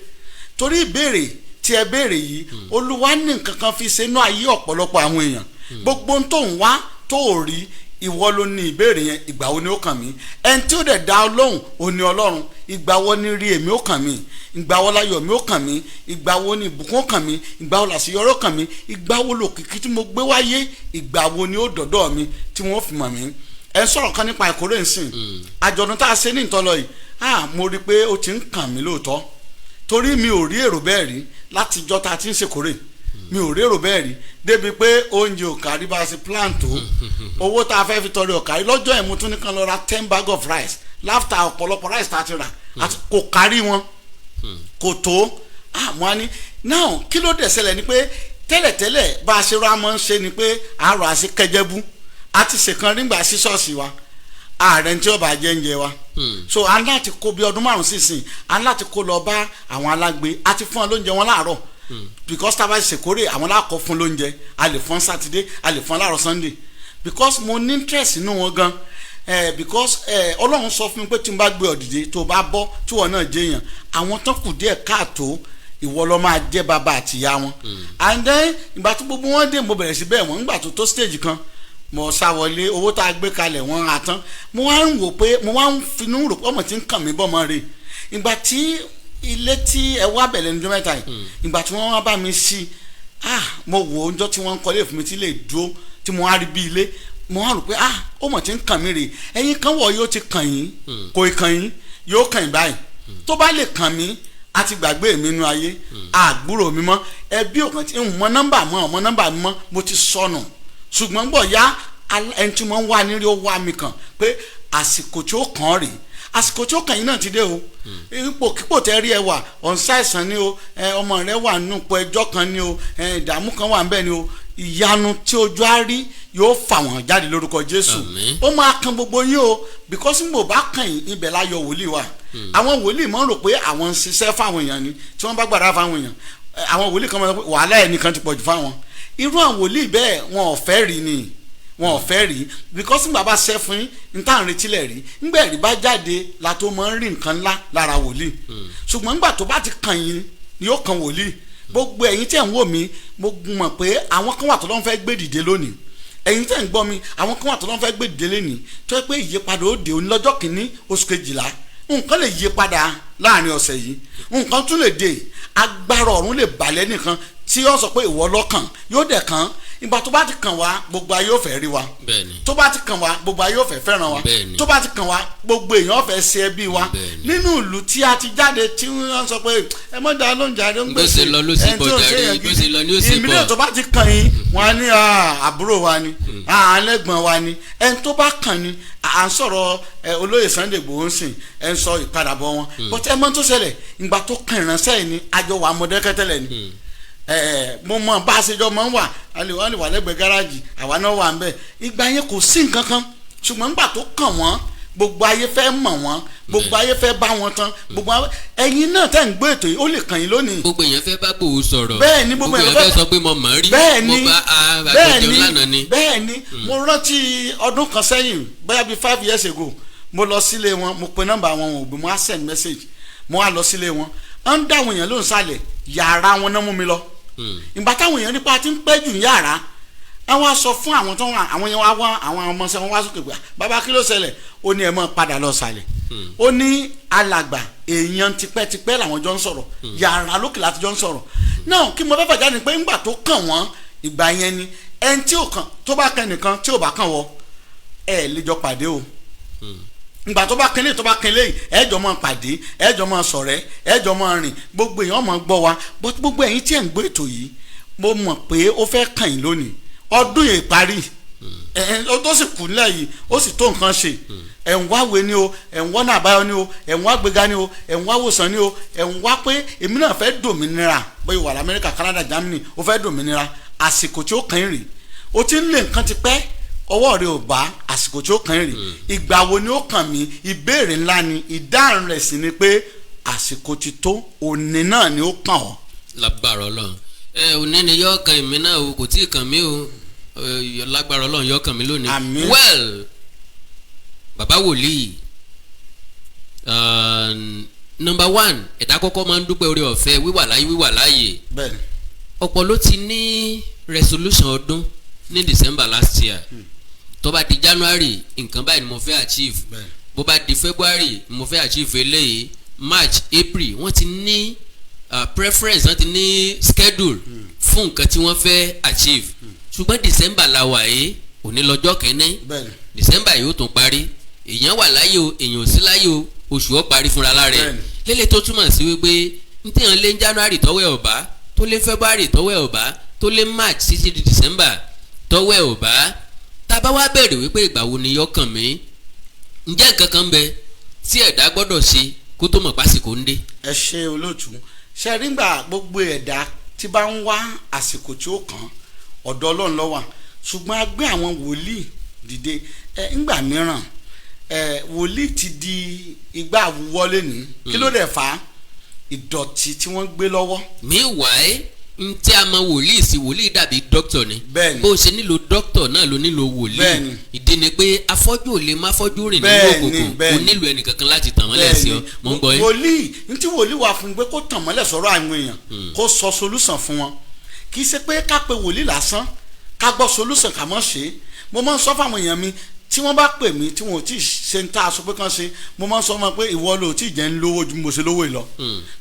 torí ìbéèrè tí ẹ béèrè yìí, Olúwa ní nǹkan kan fi ṣe inú ayé ọ̀pọ̀lọpọ̀ àwọn èèyàn. Gbogbo ohun tó ń wá tó ò rí, ìwọ ló ní ìbéèrè yẹn, ìgbà wo ni ó kàn mí? Ẹni tí ó dẹ̀ dá ọ lóhùn ò ní Ọlọ́run. Ìgbà wo ni rí èmi ó kàn mí? Ìgbà wo láyọ̀ mi ó kàn mí? Ìgbà wo ni ìbùkún ó kàn mí? Ìgbà wo làṣeyọrí ó kàn mí? Ìgbà wo lòkìkí tí mo gbé wáyé, ìgbà wo ni ó dọ̀dọ̀ mi tí wọ́n fi mọ̀ mí? Ẹ ń sọ̀rọ̀ kan nípa ìkórè ńsìn, àjọ̀dún tá a ṣe ní ìtọ́lọ yìí. Ah, mo rí i pé ó ti ń kàn mí lóòótọ́, torí mi ò rí èrò bẹ́ẹ̀ rí látijọ́ tá a ti ń ṣèkórè. Mi ò rí èrò bẹ́ẹ̀ rí débi pé oúnjẹ ò kárí bá a ṣe plan tó, owó tá a fẹ́ fi tọrẹ ò kárí. Lọ́jọ́ ẹ̀, mo tún ní kàn lọ ra 10 bag of rice láfta ọ̀pọ̀lọpọ̀ rice tá a ti rà àti kò kárí wọn, kò tó. Àmọ́ a ní now, kí ló dẹ̀ ṣẹlẹ̀ ni pé tẹ́lẹ̀tẹ́lẹ̀, bá a ṣe rọ àmọ́ ń ṣe ni pé àárọ̀ àṣẹ kẹjẹbú a ti ṣèkan nígbà sí ṣọ́ọ̀ṣì wa, ààrẹ tí ó bá jẹ́ ń jẹ wa. So a ní láti kó bí ọdún 5 sísìn, a ní láti kó lọ bá àwọn alágbe, a ti fún wọn lóúnjẹ wọn láàárọ̀, because tá a bá ṣèkórè, àwọn aláàkọ́ fún lóúnjẹ. A lè fún Sátidé, a lè fún láàárọ̀ Sunday, because mo ní interest nínú wọn gan because Ọlọ́run sọ fún mi pé tí n bá gbé ọ dìde, tó o bá bọ́, tí wọn náà jẹyàn, àwọn tán kù díẹ̀ káàtó, ìwọ lọ máa jẹ́ bàbá àtìyá wọn. And then ìgbà tí gbogbo wọn dé, mo bẹ̀rẹ̀ sí bẹ́ẹ̀ wọ́n. Nígbà tó tó stage kan, mo sá wọlé, owó tá a gbé kalẹ̀ wọ́n ra tán. Mo wá ń wò pé, mo wá ń finú rò pé ọmọ tí ń kàn mí bọ́ mọ́ rè. Ìgbà tí Ilé tí ẹ wá bẹ̀lẹ̀ ní ọjọ́ mẹ́ta yìí, ìgbà tí wọ́n wá bá mi sí, ah, mo wò ó ọjọ́ tí wọ́n ń kọ́lé fún mi tí lè dúró, tí mo wá rí bí ilé, mo wá rò pé, ah, ó mọ̀ tí ń kàn mí rè. Ẹ̀yin kan wọ̀, yóò ti kàn yín, kò ì kàn yín, yóò kàn yín báyìí. Tó bá lè kàn mí, a ti gbàgbé mi nínú ayé, àgbúrò mi mọ́, ẹbí òkan tí ń mọ nọ́mbà mọ́, ọmọ nọ́mbà mi mọ́, mo ti sọnù. Ṣùgbọ́n bọ̀ ya, ẹni tí mo ń wá nírí, ó wá mi kàn pé àsìkò tí ó kàn án rèé. Àsìkò tí ó kàn yín náà ti dé o. Ipò kípò tẹ́ rí ẹ wà, ọ̀nsáìsàn ni o, ọmọ rẹ wà nínú ipò ẹjọ́ kan ni o, ìdààmú kan wà níbẹ̀ ni o, ìyanu tí ojú á rí yóò fà wọ́n jáde lórúkọ Jésù. Àmín. Ó máa kan gbogbo yín o, because mo bá kàn yín, ibẹ̀ láyọ̀ wòlíì wa. Àwọn wòlíì máa ń rò pé àwọn ń ṣiṣẹ́ fáwọn èèyàn ni. Tí wọ́n bá gbàdá fáwọn èèyàn, àwọn wòlíì kan máa ń sọ pé wàhálà ẹ̀ nìkan ti pọ̀jù fáwọn. Irú àwọn wòlíì bẹ́ẹ̀, wọn ò fẹ́ rí ni, wọn ò fẹ́ rí, because nígbà bá ṣẹ́ fún yín n tá à ń retí lẹ̀ rí, nígbà ẹ̀rí bá jáde la tó máa ń rí nǹkan ńlá lára wòlíì. Ṣùgbọ́n nígbà tó bá ti kàn yín ni yóò kan wòlíì. Gbogbo ẹ̀yin tí ẹ̀ ń wò mí, mo mọ̀ pé àwọn kan wà tó lọ́n fẹ́ gbé dìde lónìí. Ẹ̀yin tẹ́ ń gbọ́ mi, àwọn kan wà tó lọ́n fẹ́ gbé dìde lónìí, tó yẹ pé ìyípadà ó dé. Onílọ́jọ́ kìíní oṣù kejìlá, nǹkan lè yí padà láàrin ọ̀sẹ̀ yìí, nǹkan tún lè dé, agbára ọ̀run lè balẹ̀ nìkan tí yóò sọ pé ìwọ lọ́kàn, yóò dẹ̀ kàn. Ìgbà tó bá ti kàn wá, gbogbo ayé ò fẹ́ rí wa. Tó bá ti kàn wá, gbogbo ayé ò fẹ́ fẹ́ràn wa. Tó bá ti kàn wá, gbogbo èèyàn fẹ́ ṣe ẹbí wa. Nínú ìlú tí a ti jáde, tí wọ́n sọ pé ẹ mọ̀ dá lóúnjẹ àdó ń Bó ṣe lọ ló ṣe ẹni tí bọ̀ ò ṣe jàre, èèyàn bó ṣe lọ ni ó ṣe gidi. bọ̀. Ìmílẹ̀ tó bá ti kàn yín, wọ́n á ní, "Ah, àbúrò wa ni, ah, alẹ́gbọ̀n wa ni." Ẹni tó bá kàn ni à ń sọ̀rọ̀ ẹ, olóyè Sunday Igboho ń sìn, ẹ ń sọ ìpadàbọ̀ wọn, but ẹ mọ̀ tó ṣẹlẹ̀ ìgbà tó kàn ìránṣẹ́ yìí ni àjọ wà Mọdákẹ́kẹ́ ni. Mo mọ bá a ṣe jọ mọ ń wà, a lè wà lẹ́gbẹ̀ẹ́ gáràjì, àwa náà wà ń bẹ̀. Ìgbà yẹn kò sí nǹkan kan, ṣùgbọ́n nígbà tó kàn wọ́n, gbogbo ayé fẹ́ mọ̀ wọ́n, gbogbo ayé fẹ́ bá wọn tán. Gbogbo ẹ̀yin náà tẹ́ ń gbé ètò yìí, ó lè kàn yín lónìí. Gbogbo èèyàn fẹ́ bá Gbòho sọ̀rọ̀. Bẹ́ẹ̀ ni, gbogbo èèyàn èèyàn fẹ́ sọ pé mo mọ̀ rí. Bẹ́ẹ̀ mo ni bá bẹ́ẹ̀ àgbẹ̀jọ ni lánàá ni. Bẹ́ẹ̀ ni. Mo rántí ọdún kan sẹ́yìn, bóyá bíi 5 years ago, mo lọ sílé wọn. Mo pe nọ́mbà wọn, wọn ò gbé. Mo á send message, mo á lọ sílé wọn, à ń dá àwọn èèyàn lóhùn sálẹ̀ yàrá wọn náà mú mi lọ. Ìgbà táwọn èèyàn nípa ti ń pẹ́ jù ní yàrá, àwọn á sọ fún àwọn tó wà, àwọn yẹn wá wá, àwọn ọmọọṣẹ́ wọn wá sókè pé, "Bàbá, kí ló ṣẹlẹ̀?" Ó ní, "Ẹ máa padà lọ sàlẹ̀." Ó ní alàgbà èèyàn tipẹ́tipẹ́ làwọn jọ ń sọ̀rọ̀, yàrá lókè láti jọ ń sọ̀rọ̀ náà. Kí mo fẹ́ fàjáde ni pé ńgbà tó kàn wọ́n, ìgbà yẹn ni ẹni tí ò kàn, tó bá kàn nìkan, tí ò bá kàn wọ́, ẹ lè jọ pàdé o. Ìgbà tó bá kan lé, tó bá kan léyìí, ẹ jọ máa pàdé, ẹ jọ máa ṣọ̀rẹ́, ẹ jọ máa rìn, gbogbo èèyàn máa gbọ́ wa. But gbogbo ẹ̀yin tí ẹ̀ ń gbé ètò yìí, mo mọ̀ pé ó fẹ́ kàn yín lónìí. Ọdún yìí parí ẹ ẹ, ó tó sì kù nílẹ̀ yìí, ó sì tó nǹkan ṣe. Ẹ̀ ń wá wo ni o, ẹ̀ ń wọ́nà àbáyọ ni o, ẹ̀ ń wá gbéga ni o, ẹ̀ ń wá wòsàn ni o, ẹ̀ ń wá pé èmi náà fẹ́ dòmìnira, bóyá wà lamẹ́ríkà, Canada, Germany, ó fẹ́ dòmìnira. Àsìkò tí ó kàn yín rè. O ti ń lé nǹkan ti pẹ́, ọwọ́ rẹ ò bá. Àsìkò tí ó kàn yín rè. Ìgbà wo ni ó kàn mí? Ìbéèrè ńlá ni. Ìdáhùn rẹ̀ sì ni pé àsìkò ti tó, òní náà ni ó kàn ọ́. Lágbára Ọlọ́run, ẹ òní ni yóò kan èmi náà o. Kò tí ì kàn mí o. Ẹ, lágbára Ọlọ́run, yóò kàn mí lónìí. Àmín. Well, bàbá wòlíì, number one, ẹ̀dá kọ́kọ́ máa ń dúpẹ́ oore ọ̀fẹ́ wíwà láyé, wíwà láàyè. Bẹ́ẹ̀ni. Ọ̀pọ̀ ló ti ní resolution ọdún ní December last year. Tó bá di January, nǹkan báyìí ni mo fẹ́ achieve. Bó bá di February, mo fẹ́ achieve eléyìí. March, April, wọ́n ti ní preference, wọ́n ti ní schedule fún nǹkan tí wọ́n fẹ́ achieve. Ṣùgbọ́n December la wà yìí, òní lọ́jọ́ kẹ́ni. December yóò tún parí. Èèyàn wà láyé o, èèyàn ò sí láyé o, oṣù ó parí fúnra lára ẹ̀. Lélẹ̀ tó túmọ̀ sí wípé n tí yàn lé January tọ́wọ́ ẹ̀ ọ̀bá, tó lé February tọ́wọ́ ẹ̀ ọ̀bá, tó lé March títí di December tọ́wọ́ ẹ̀ ọ̀bá, tá a bá wá bẹ̀rẹ̀ wípé ìgbà wo ni yọkàn mí, ǹjẹ́ nǹkan kan bẹ tí ẹ̀dá gbọ́dọ̀ ṣe kó tó mọ̀ pásìkò ń dé? Ẹ ṣe, olóòtú. Ṣe rí gbà, gbogbo ẹ̀dá tí bá ń wá àsìkò tí ó kàn, ọ̀dọ̀ Ọlọ́run ló wà. Ṣùgbọ́n a gbé àwọn wòlíì dìde. Ẹ ńgbà mìíràn, ẹ wòlíì ti di igbá àwùwọ́lé ní. Kí ló dẹ̀ fà á? Ìdọ̀tí tí wọ́n gbé lọ́wọ́. Meanwhile, n tí a mọ wòlíì sí, wòlíì dàbí dókítà ni. Bó o ṣe nílò dókítà náà ló nílò wòlíì. Ìdí ni pé afọ́jú ò lè má fọ́jú rìn nínú òkùnkùn. Kò nílò ẹnìkankan láti tàn mọ́lẹ̀ sí ọ. Mò ń gbọ́ yín. Wòlíì, ntí wòlíì wà fún pé kó tàn mọ́lẹ̀ sọ̀rọ̀ àwọn èèyàn, kó sọ solution fún wọn. Kì í ṣe pé ká pe wòlíì lásán, ká gbọ́ solution, ká mọ̀ ṣe é. Mo máa ń sọ fáwọn èèyàn mi. Tí wọ́n bá pè mí tí wọn ò tí ì ṣe ń tá a sọ pé kán ṣe, mo máa ń sọ fún wọn pé ìwọ ló tí ì jẹ́ ń lówó ju mo ṣe lówó yìí lọ.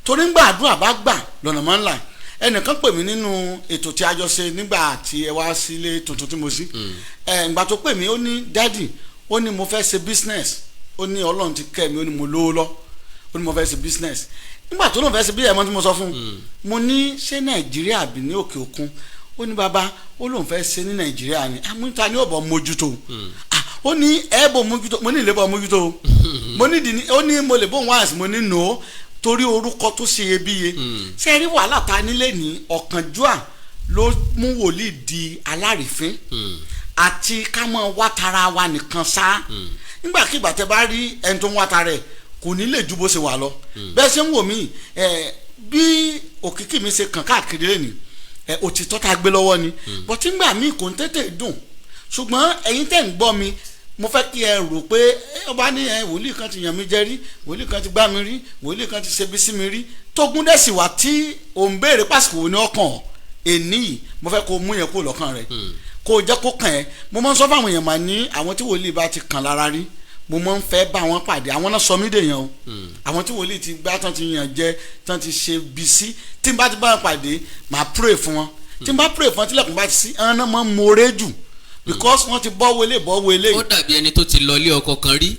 Torí ńgbà àdúrà bá gbà lọ́nà máa ń là. Ẹnìkan pè mí nínú ètò tí a jọ ṣe nígbà tí ẹ wá sílé tuntun tí mo sí. Ẹ ìgbà tó pè mí, ó ní, "Daddy," ó ní, "mo fẹ́ ṣe business." Ó ní Ọlọ́run ti kẹ́ mi, ó ní mo lówó lọ, ó ní mo fẹ́ ṣe business. Nígbà tó lóun fẹ́ ṣe business, mọ́ tí mo sọ fún un, mo ní, "Ṣé Nàìjíríà bí ní òkè òkun?" Ó ní bàbá, ó lóun fẹ́ ṣe ní Nàìjíríà ni. Àmúta ní ọ̀bọ̀ mójútó. Ó ní ẹ bò mójútó. Mo ní ìlébọ̀ mójútó. Mo ní ìdí ó ní mo lè bóun wá àsì. Mo ní nò ó torí orúkọ tó ṣe iyebíye. Ṣe rí wàhálà ta nílé ní ọ̀kánjúà ló mú wòlíì di alárìífín àti ká mọ wá tara wa nìkan sá. Nígbàkigbà tẹ bá rí ẹni tó ń wá tara ẹ, kò ní lè ju bó ṣe wà lọ. Bẹ́ẹ̀ ṣe ń wò mí ẹ, bí òkìkí mi ṣe kàn káàkiri lẹ́nu ẹ, òtítọ́ tá a gbé lọ́wọ́ ni bọ́tí ńgbà míì kò ń tètè dùn. Ṣùgbọ́n ẹ̀yin tẹ̀ ń gbọ́ mi, mo fẹ́ kí ẹ rò pé ọba ní ẹ wòlíì kan ti yàn mí jẹ rí, wòlíì kan ti gbá mi rí, wòlíì kan ti ṣe bí sí mi rí, tógún dẹ̀ sì wá tí ò ń béèrè pàṣípò ní ọkàn èní yìí. Mo fẹ́ kó o mú yẹn kó lọ́kàn rẹ̀, kó o jẹ́ kó kàn ẹ́. Mo máa ń sọ fáwọn èèyàn, mà ní àwọn tí wòlíì bá ti kàn lára rí, mo máa ń fẹ́ bá wọn pàdé. Àwọn náà sọ mí dèèyàn o. Àwọn tí wòlíì ti gbá tán, ti yàn jẹ tán, ti ṣe bí sí, tí n bá ti bá wọn pàdé, màá pray fún wọn. Tí n bá pray fún wọn, tílẹ̀kùn bá ti sí, ẹn náà máa ń more jù because wọ́n ti bọ́ wọlé bọ́ wọlé. Ó dàbí ẹni tó ti lọ ilé ọkọ kan rí,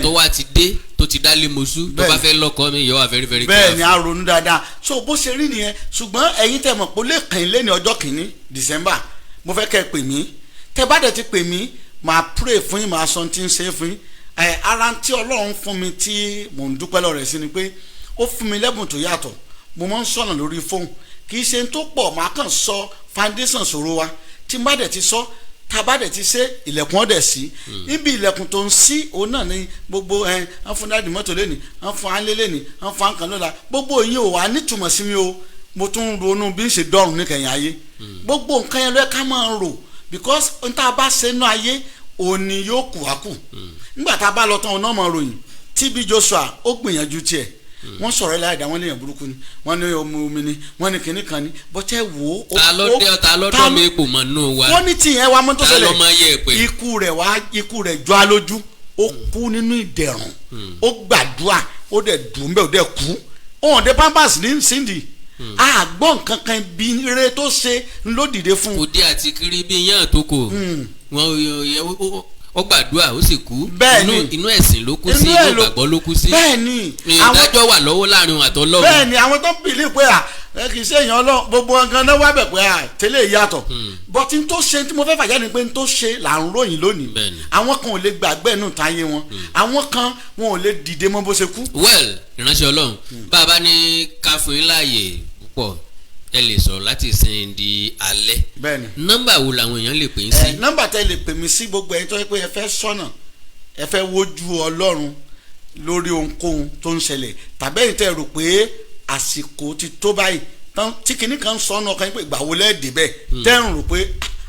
tó wá ti dé, tó ti dálé mosú, tó bá fẹ́ lọ́kọ mi, yọ wá very very Bẹ́ẹ̀ ni, a ronú dáadáa. So bó ṣe rí nìyẹn. Ṣùgbọ́n ẹ̀yin tẹ́ mọ̀ pé ó lè kàn yín lé ní ọjọ́ 1 December, mo fẹ́ kẹ́ ẹ pè mí. Tẹ́ bá dẹ̀ ti pè mí, màá pray fún yín, màá sọ tí ń ṣe fún yín. Ẹ ara tí Ọlọ́run fún mi tí mò ń dúpẹ́ lọ́rẹ̀ sí ni pé ó fún mi lẹ́bùn tó yàtọ̀. Mo máa ń sọ̀nà lórí fóònù, kì í ṣe tó pọ̀, màá kàn sọ foundation ṣòro wa. Tí n bá dẹ̀ ti sọ, tá a bá dẹ̀ ti ṣe, ilẹ̀kùn ọ̀dẹ̀ sí níbi ilẹ̀kùn tó ń sí. Òun náà ni gbogbo ẹ wọ́n fún daddy mọ́tò lẹ́nì, wọ́n fún alẹ́ lẹ́nì, wọ́n fún àǹkan lọ́la. Gbogbo yín ò wá nítumọ̀ sí mi o. Mo tún ń ronú bí n ṣe dọ́rùn níkẹyìn ayé. Gbogbo nǹkan yẹn ló yẹ ká máa rò because n tá a bá ṣe nú ayé, òní yóò kù wá kù. Nígbà tá a bá lọ tán, ọ̀nà ọmọ ròyìn. TB Joshua, ó gbìyànjú tiẹ̀, wọ́n sọ̀rọ̀ ẹ̀ láìda, wọ́n léèyàn burúkú ni, wọ́n ní omi omi ni, wọ́n ní kinní kan ni bọ́tẹ́ wò ó. Ta ló dé, ta ló dán mi ipò mọ̀ nù wa? Wọ́n ní tìyẹn wa mọ́ tó Ta ló ṣẹlẹ̀. mọ iye pé Ikú rẹ̀ wá, ikú rẹ̀ jọ á lójú. Ó kú nínú ìdẹ̀rùn, ó gbàdúrà, ó dẹ̀ dùn bẹ́ẹ̀, ó dẹ̀ kú. Òun dé pampers ní Cindy àgbọ̀n kankan bí eré tó ṣe ló dìde fún Kò un. dé àti kiri bí yán tó kò wọn, ó gbàdúrà, ó sì kú. Inú ẹ̀sìn ló kú sí, Inú ẹ̀ inú ìgbàgbọ́ ló kú sí. Bẹ́ẹ̀ ni àwọn Ìdájọ́ wà lọ́wọ́ láàrin òun àtọlọ́run. Bẹ́ẹ̀ ni, àwọn tó ń bìlí pé à ẹ kì í ṣe èèyàn ọlọ́run, gbogbo nǹkan náà wá bẹ̀ pé à tẹ́lẹ̀ yàtọ̀, but n tó ṣe tí mo fẹ́ fàyà ni pé n tó ṣe là ń ròyìn lónìí. Àwọn kan ò lè gbàgbé ẹnu táyé wọn, àwọn kan wọn ò lè dìde mọ́ bó ṣe kú. Well, ìránṣẹ́ Ọlọ́run, bá a bá ní ká fún yín láàyè púpọ̀, ẹ lè sọ̀rọ̀ láti ìsìn di alẹ́. Nọ́mbà wo làwọn èèyàn lè pè yín sí? Ẹ nọ́mbà tẹ́ lè pè mí sí, gbogbo ẹ̀yin tó yẹ pé ẹ fẹ́ sọ́nà, ẹ fẹ́ wojú Ọlọ́run lórí ohunkóhun tó ń ṣẹlẹ̀, tàbí ẹ̀yin tẹ́ rò pé àsìkò ti tó báyìí tán tí kinní kan ń sọnù ọkàn yín pé ìgbà wo lẹ́ẹ̀ dé bẹ́ẹ̀, tẹ́ ń rò pé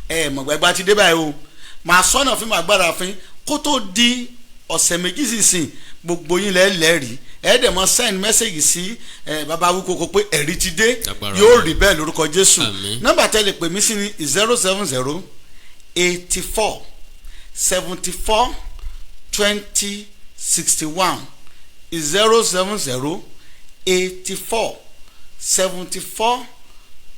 ẹ mọ̀gbà ìgbà ti dé báyìí o, màá sọ́nà fún màá gbára fún yín kó tó di ọ̀sẹ̀ 2 sísìn. Gbogbo yín lẹ́ẹ̀ lẹ́rìí. Ẹ dẹ̀ mọ send message sí ẹ bàbá Awíkókó pé ẹ̀rí ti dé. Agbára Yóò Ọlọ́run. rí bẹ́ẹ̀ lórúkọ Jésù. Àmín. Nọ́mbà tẹ́ lè pè mí sí ni 070 84 74 20 61, 070 84 74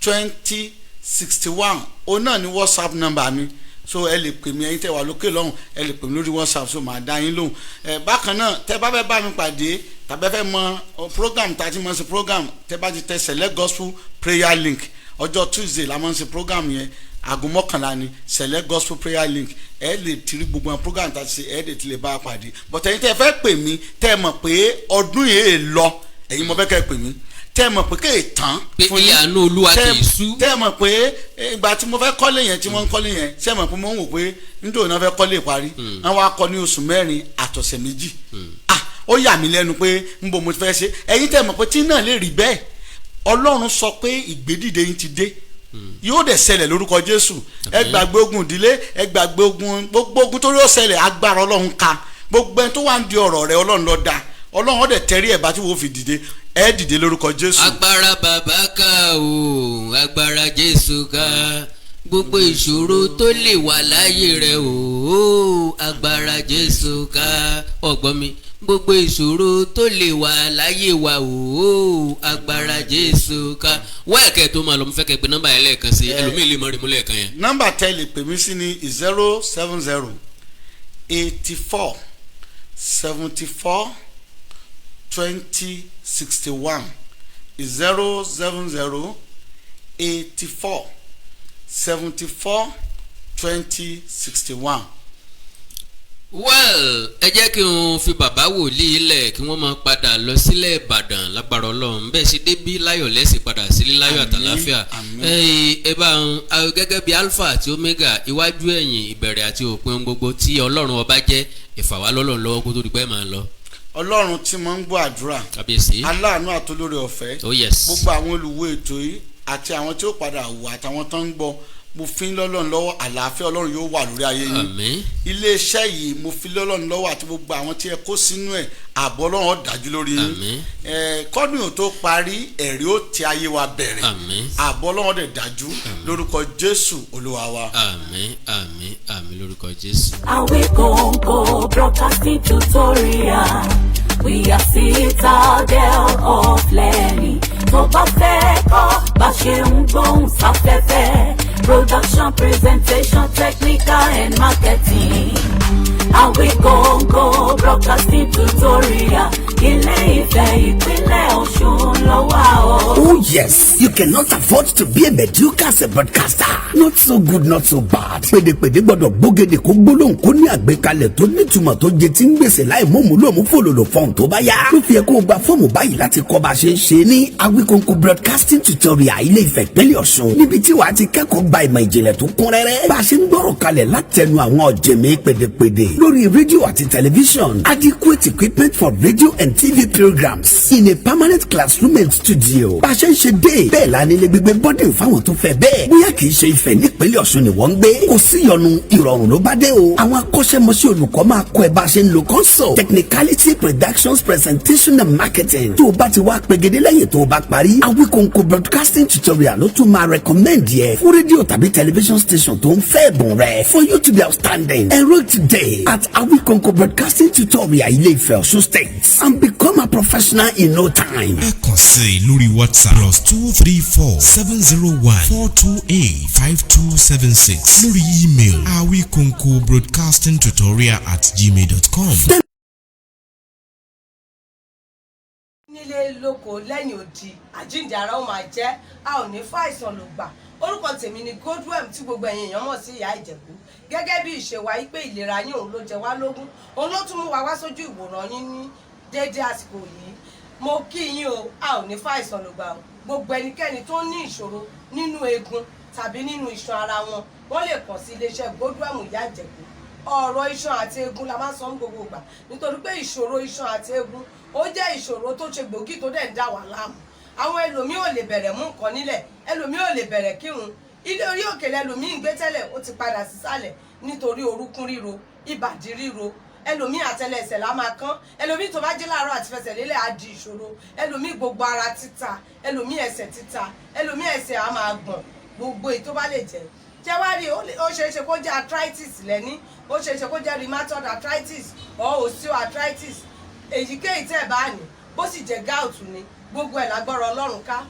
20 61. Òun náà ni WhatsApp number mi, so ẹ lè pè mí. Ẹ̀yin tẹ́ wà lókè lọ́hùn, ẹ lè pè mí lórí WhatsApp, so màá dá yín lóhùn. Ẹ bákan náà, tẹ́ bá fẹ́ bá mi pàdé tàbí ẹ fẹ́ mọ program tá a ti mọ̀ sí program, tẹ́ bá ti tẹ Select Gospel Prayer Link, ọjọ́ Tuesday la máa ń ṣe program yẹn, aago 11 ni Select Gospel Prayer Link. Ẹ lè tiri gbogbo àwọn program tá a ti ṣe, ẹ lè ti lè bá a pàdé. But ẹ̀yin tẹ́ fẹ́ pè mí, tẹ́ mọ̀ pé ọdún yìí lọ, ẹ̀yin mo fẹ́ kẹ́ pè mí, tẹ́ mọ̀ pé kéè tán Pé fún ilé yín. àánú Olúwa kì í sú. Tẹ́ mọ̀ pé ìgbà tí mo fẹ́ kọ́lé yẹn, tí wọ́n ń kọ́lé yẹn, ṣé mọ̀ pé mo ń wò pé nítorí náà fẹ́ kọ́lé ìparí, wọ́n wá kọ́ ní oṣù 4 àtọ̀sẹ̀ 2. Ah, ó yà mí lẹ́nu pé ń bo mo ti fẹ́ ṣe. Ẹ̀yin tẹ́ mọ̀ pé tí náà lè rí bẹ́ẹ̀, Ọlọ́run sọ pé ìgbédìde yín ti dé, yóò dẹ̀ ṣẹlẹ̀ lórúkọ Jésù. Ẹ gbàgbé ogun ìdílé, ẹ gbàgbé ogun, gbogbo ogun tó yóò ṣẹlẹ̀, agbára Ọlọ́run ka. Gbogbo ẹni tó wà ń di ọ̀rọ̀ rẹ, Ọlọ́run ló dá, Ọlọ́run ó dẹ̀ tẹrí ẹ̀ bá tí wọ́n fi dìde. Ẹ dìde lórúkọ Jésù. Agbára bàbá ká o, agbára Jésù ká. Gbogbo ìṣòro tó lè wà láyé rẹ o, agbára Jésù ká. Ọgbọ́n mi, gbogbo ìṣòro tó lè wà láyé wa o, agbára Jésù ká. Wẹ́ẹ̀kẹ́ tó máa lọ, mo fẹ́ kẹ́ pé nọ́mbà yẹn lẹ́ẹ̀kan sí, ẹlòmíì lè mọ̀ rí mú lẹ́ẹ̀kan yẹn. Nọ́mbà tẹ́ lè pè mí sí ní 070 84 74 20 61, 070 84 74 20 61. Well, ẹ jẹ́ kí n fi bàbá wòlíì lẹ̀ kí wọ́n máa padà lọ sílẹ̀ Ìbàdàn lágbára Ọlọ́run. Bẹ́ẹ̀ ṣe débí láyọ̀ lẹ́sìn padà sílé láyọ̀ àtàláfíà. Àmín. Ẹ bá ń gẹ́gẹ́ bí Alpha àti Omega, iwájú, ẹ̀yìn, ìbẹ̀rẹ̀ àti òpin ohun gbogbo tí Ọlọ́run ọba jẹ́, ìfàwálọ́lọ́run lọ́wọ́ kó tó di pẹ́ máa lọ. Ọlọ́run tí mo ń gbọ́ àdúrà, Kábíyèsí. aláàánú àtolórí ọ̀fẹ́, Oh yes. gbogbo àwọn olùwò ètò yìí àti àwọn tí ó padà wò àtàwọn tó ń gbọ́, mo fi ń lọ́lọ́run lọ́wọ́. Àlàáfíà Ọlọ́run yóò wà lórí ayé yín. Àmín. Iléeṣẹ́ yìí, mo fi lọ́lọ́run lọ́wọ́ àti gbogbo àwọn tí ẹ kó sínú ẹ̀. Ààbò Ọlọ́run ó dájú lórí yín. Àmín. Kọ́dún yóò tó parí, ẹ̀rí ó ti ayé wa bẹ̀rẹ̀. Àmín. Ààbò Ọlọ́run dẹ̀ dájú lórúkọ Jésù Olúwa wa. Àmín, àmín, àmín lórúkọ Jésù. Awikonko Broadcasting Tutorial. We are citadel of learning. Tó bá fẹ́ kọ́ bá ṣe ń gbóhùn sáfẹ́fẹ́. Production, presentation, technical and marketing. Awikonko Broadcasting Tutorial. Ilé Ifẹ̀, ìpínlẹ̀ Ọ̀ṣun ló wà o. Oh yes, you cannot afford to be a mediocre as a broadcaster. Not so good, not so bad. Pèdèpèdè gbọ́dọ̀ gbógede kó gbólóhùn kó ní àgbékalẹ̀ tó nítumọ̀ tó jẹ tí ń gbèsè láì mọ̀mú lòmú fòlòlò fọ́ọ̀n tó bá yá. Ló fi yẹ kó o gba fọ́ọ̀mù báyìí láti kọ́ bá a ṣe ń ṣe ní Awikonko Broadcasting Tutorial, Ilé Ifẹ̀, ìpínlẹ̀ Ọ̀ṣun. Níbi tí wàá ti kẹ́kọ̀ọ́ gba ìmọ̀ ìjìnlẹ̀ tó kún rẹ́rẹ́. Bá a ṣe ń gbọ́rọ̀ kalẹ̀ látẹnu àwọn ọ̀jẹ̀mí pèdèpèdè lórí rédíò àti tẹlifíṣọ̀n. Adequate equipment for radio and TV programs in a permanent classroom and studio. Bá a ṣe ń ṣe dé bẹ́ẹ̀ la nílé gbígbé boarding fáwọn tó fẹ́ bẹ́ẹ̀. Bóyá kì í ṣe Ifẹ̀ nípínlẹ̀ Ọ̀ṣun ni wọ́n ń gbé. Kò sí ìyọnu, ìrọ̀rùn ló bá dé o. Àwọn akọ́ṣẹ́mọṣẹ́ olùkọ́ máa kọ́ ẹ bá a ṣe ń lo console, technicality, productions, presentation and marketing. Tó o bá ti wá pegedé lẹ́yìn tó o bá parí, Awikonko Broadcasting Tutorial ló tún máa recommend yẹ fún rédíò tàbí television station tó ń fẹ́ ẹ̀bùn rẹ̀. For you to be outstanding, enroll today at Awikonko Broadcasting Tutorial, Ilé Ifẹ̀, Ọ̀ṣun State, and become a professional in no time. Ẹ kàn sí i lórí WhatsApp +234 701 428 5276, lórí email awikonkobroadcastingtutorial@gmail.com. Nílé lóko, lẹ́yìn odi, àjíǹde ara ó máa jẹ́. A ò ní fàìsàn ló gbà. Orúkọ tèmi ni Godwem, tí gbogbo ẹ̀yin èèyàn mọ̀ sí Ìyá Ìjẹ̀bú. Gẹ́gẹ́ bí ìṣe wa yí pé ìlera yín òun ló jẹ wá lógún, òun ló tún mú wa wá sójú ìwòran yín ní déédéé àsìkò yìí. Mo kí yín o, a ò ní fàìsàn ló gbà o. Gbogbo ẹnikẹ́ni tó ní ìṣòro nínú eegun tàbí nínú iṣan ara wọn, wọ́n lè kàn sí iléeṣẹ́ Godwem Ìyá Ìjẹ̀bú. Ọ̀rọ̀ iṣan àti eegun la máa ń sọ ní gbogbo ìgbà, nítorí pé ìṣòro iṣan àti eegun, ó jẹ́ ìṣòro tó ṣe gbòógì tó dẹ̀ ń dà wá láàmú. Àwọn ẹlòmíì ò lè bẹ̀rẹ̀ mú nǹkan nílẹ̀, ẹlòmíì ò lè bẹ̀rẹ̀ kírun. Ilé orí òkè lẹlòmíì ń gbé tẹ́lẹ̀, ó ti padà sísàlẹ̀ nítorí orúkún ríro, ìbàdí ríro. Ẹlòmíì, àtẹlẹsẹ̀ la máa kán. Ẹlòmíì, tó bá jí láàárọ̀, àti fẹsẹ̀ lélẹ̀ á di ìṣòro. Ẹlòmíì, gbogbo ara títa. Ẹlòmíì, ẹsẹ̀ títa. Ẹlòmíì, ẹsẹ̀ á máa gbọ̀n. Gbogbo èyí tó bá lè jẹ́ jẹ́ wá rí, ó ṣeé ṣe kó jẹ́ arthritis lẹ́ní, ó ṣeé ṣe kó jẹ́ rheumatoid arthritis or osteoarthritis, èyíkéyìí tẹ́ ẹ̀ bá ní, bó sì jẹ́ gout ni, gbogbo ẹ̀ lágbára Ọlọ́run ká.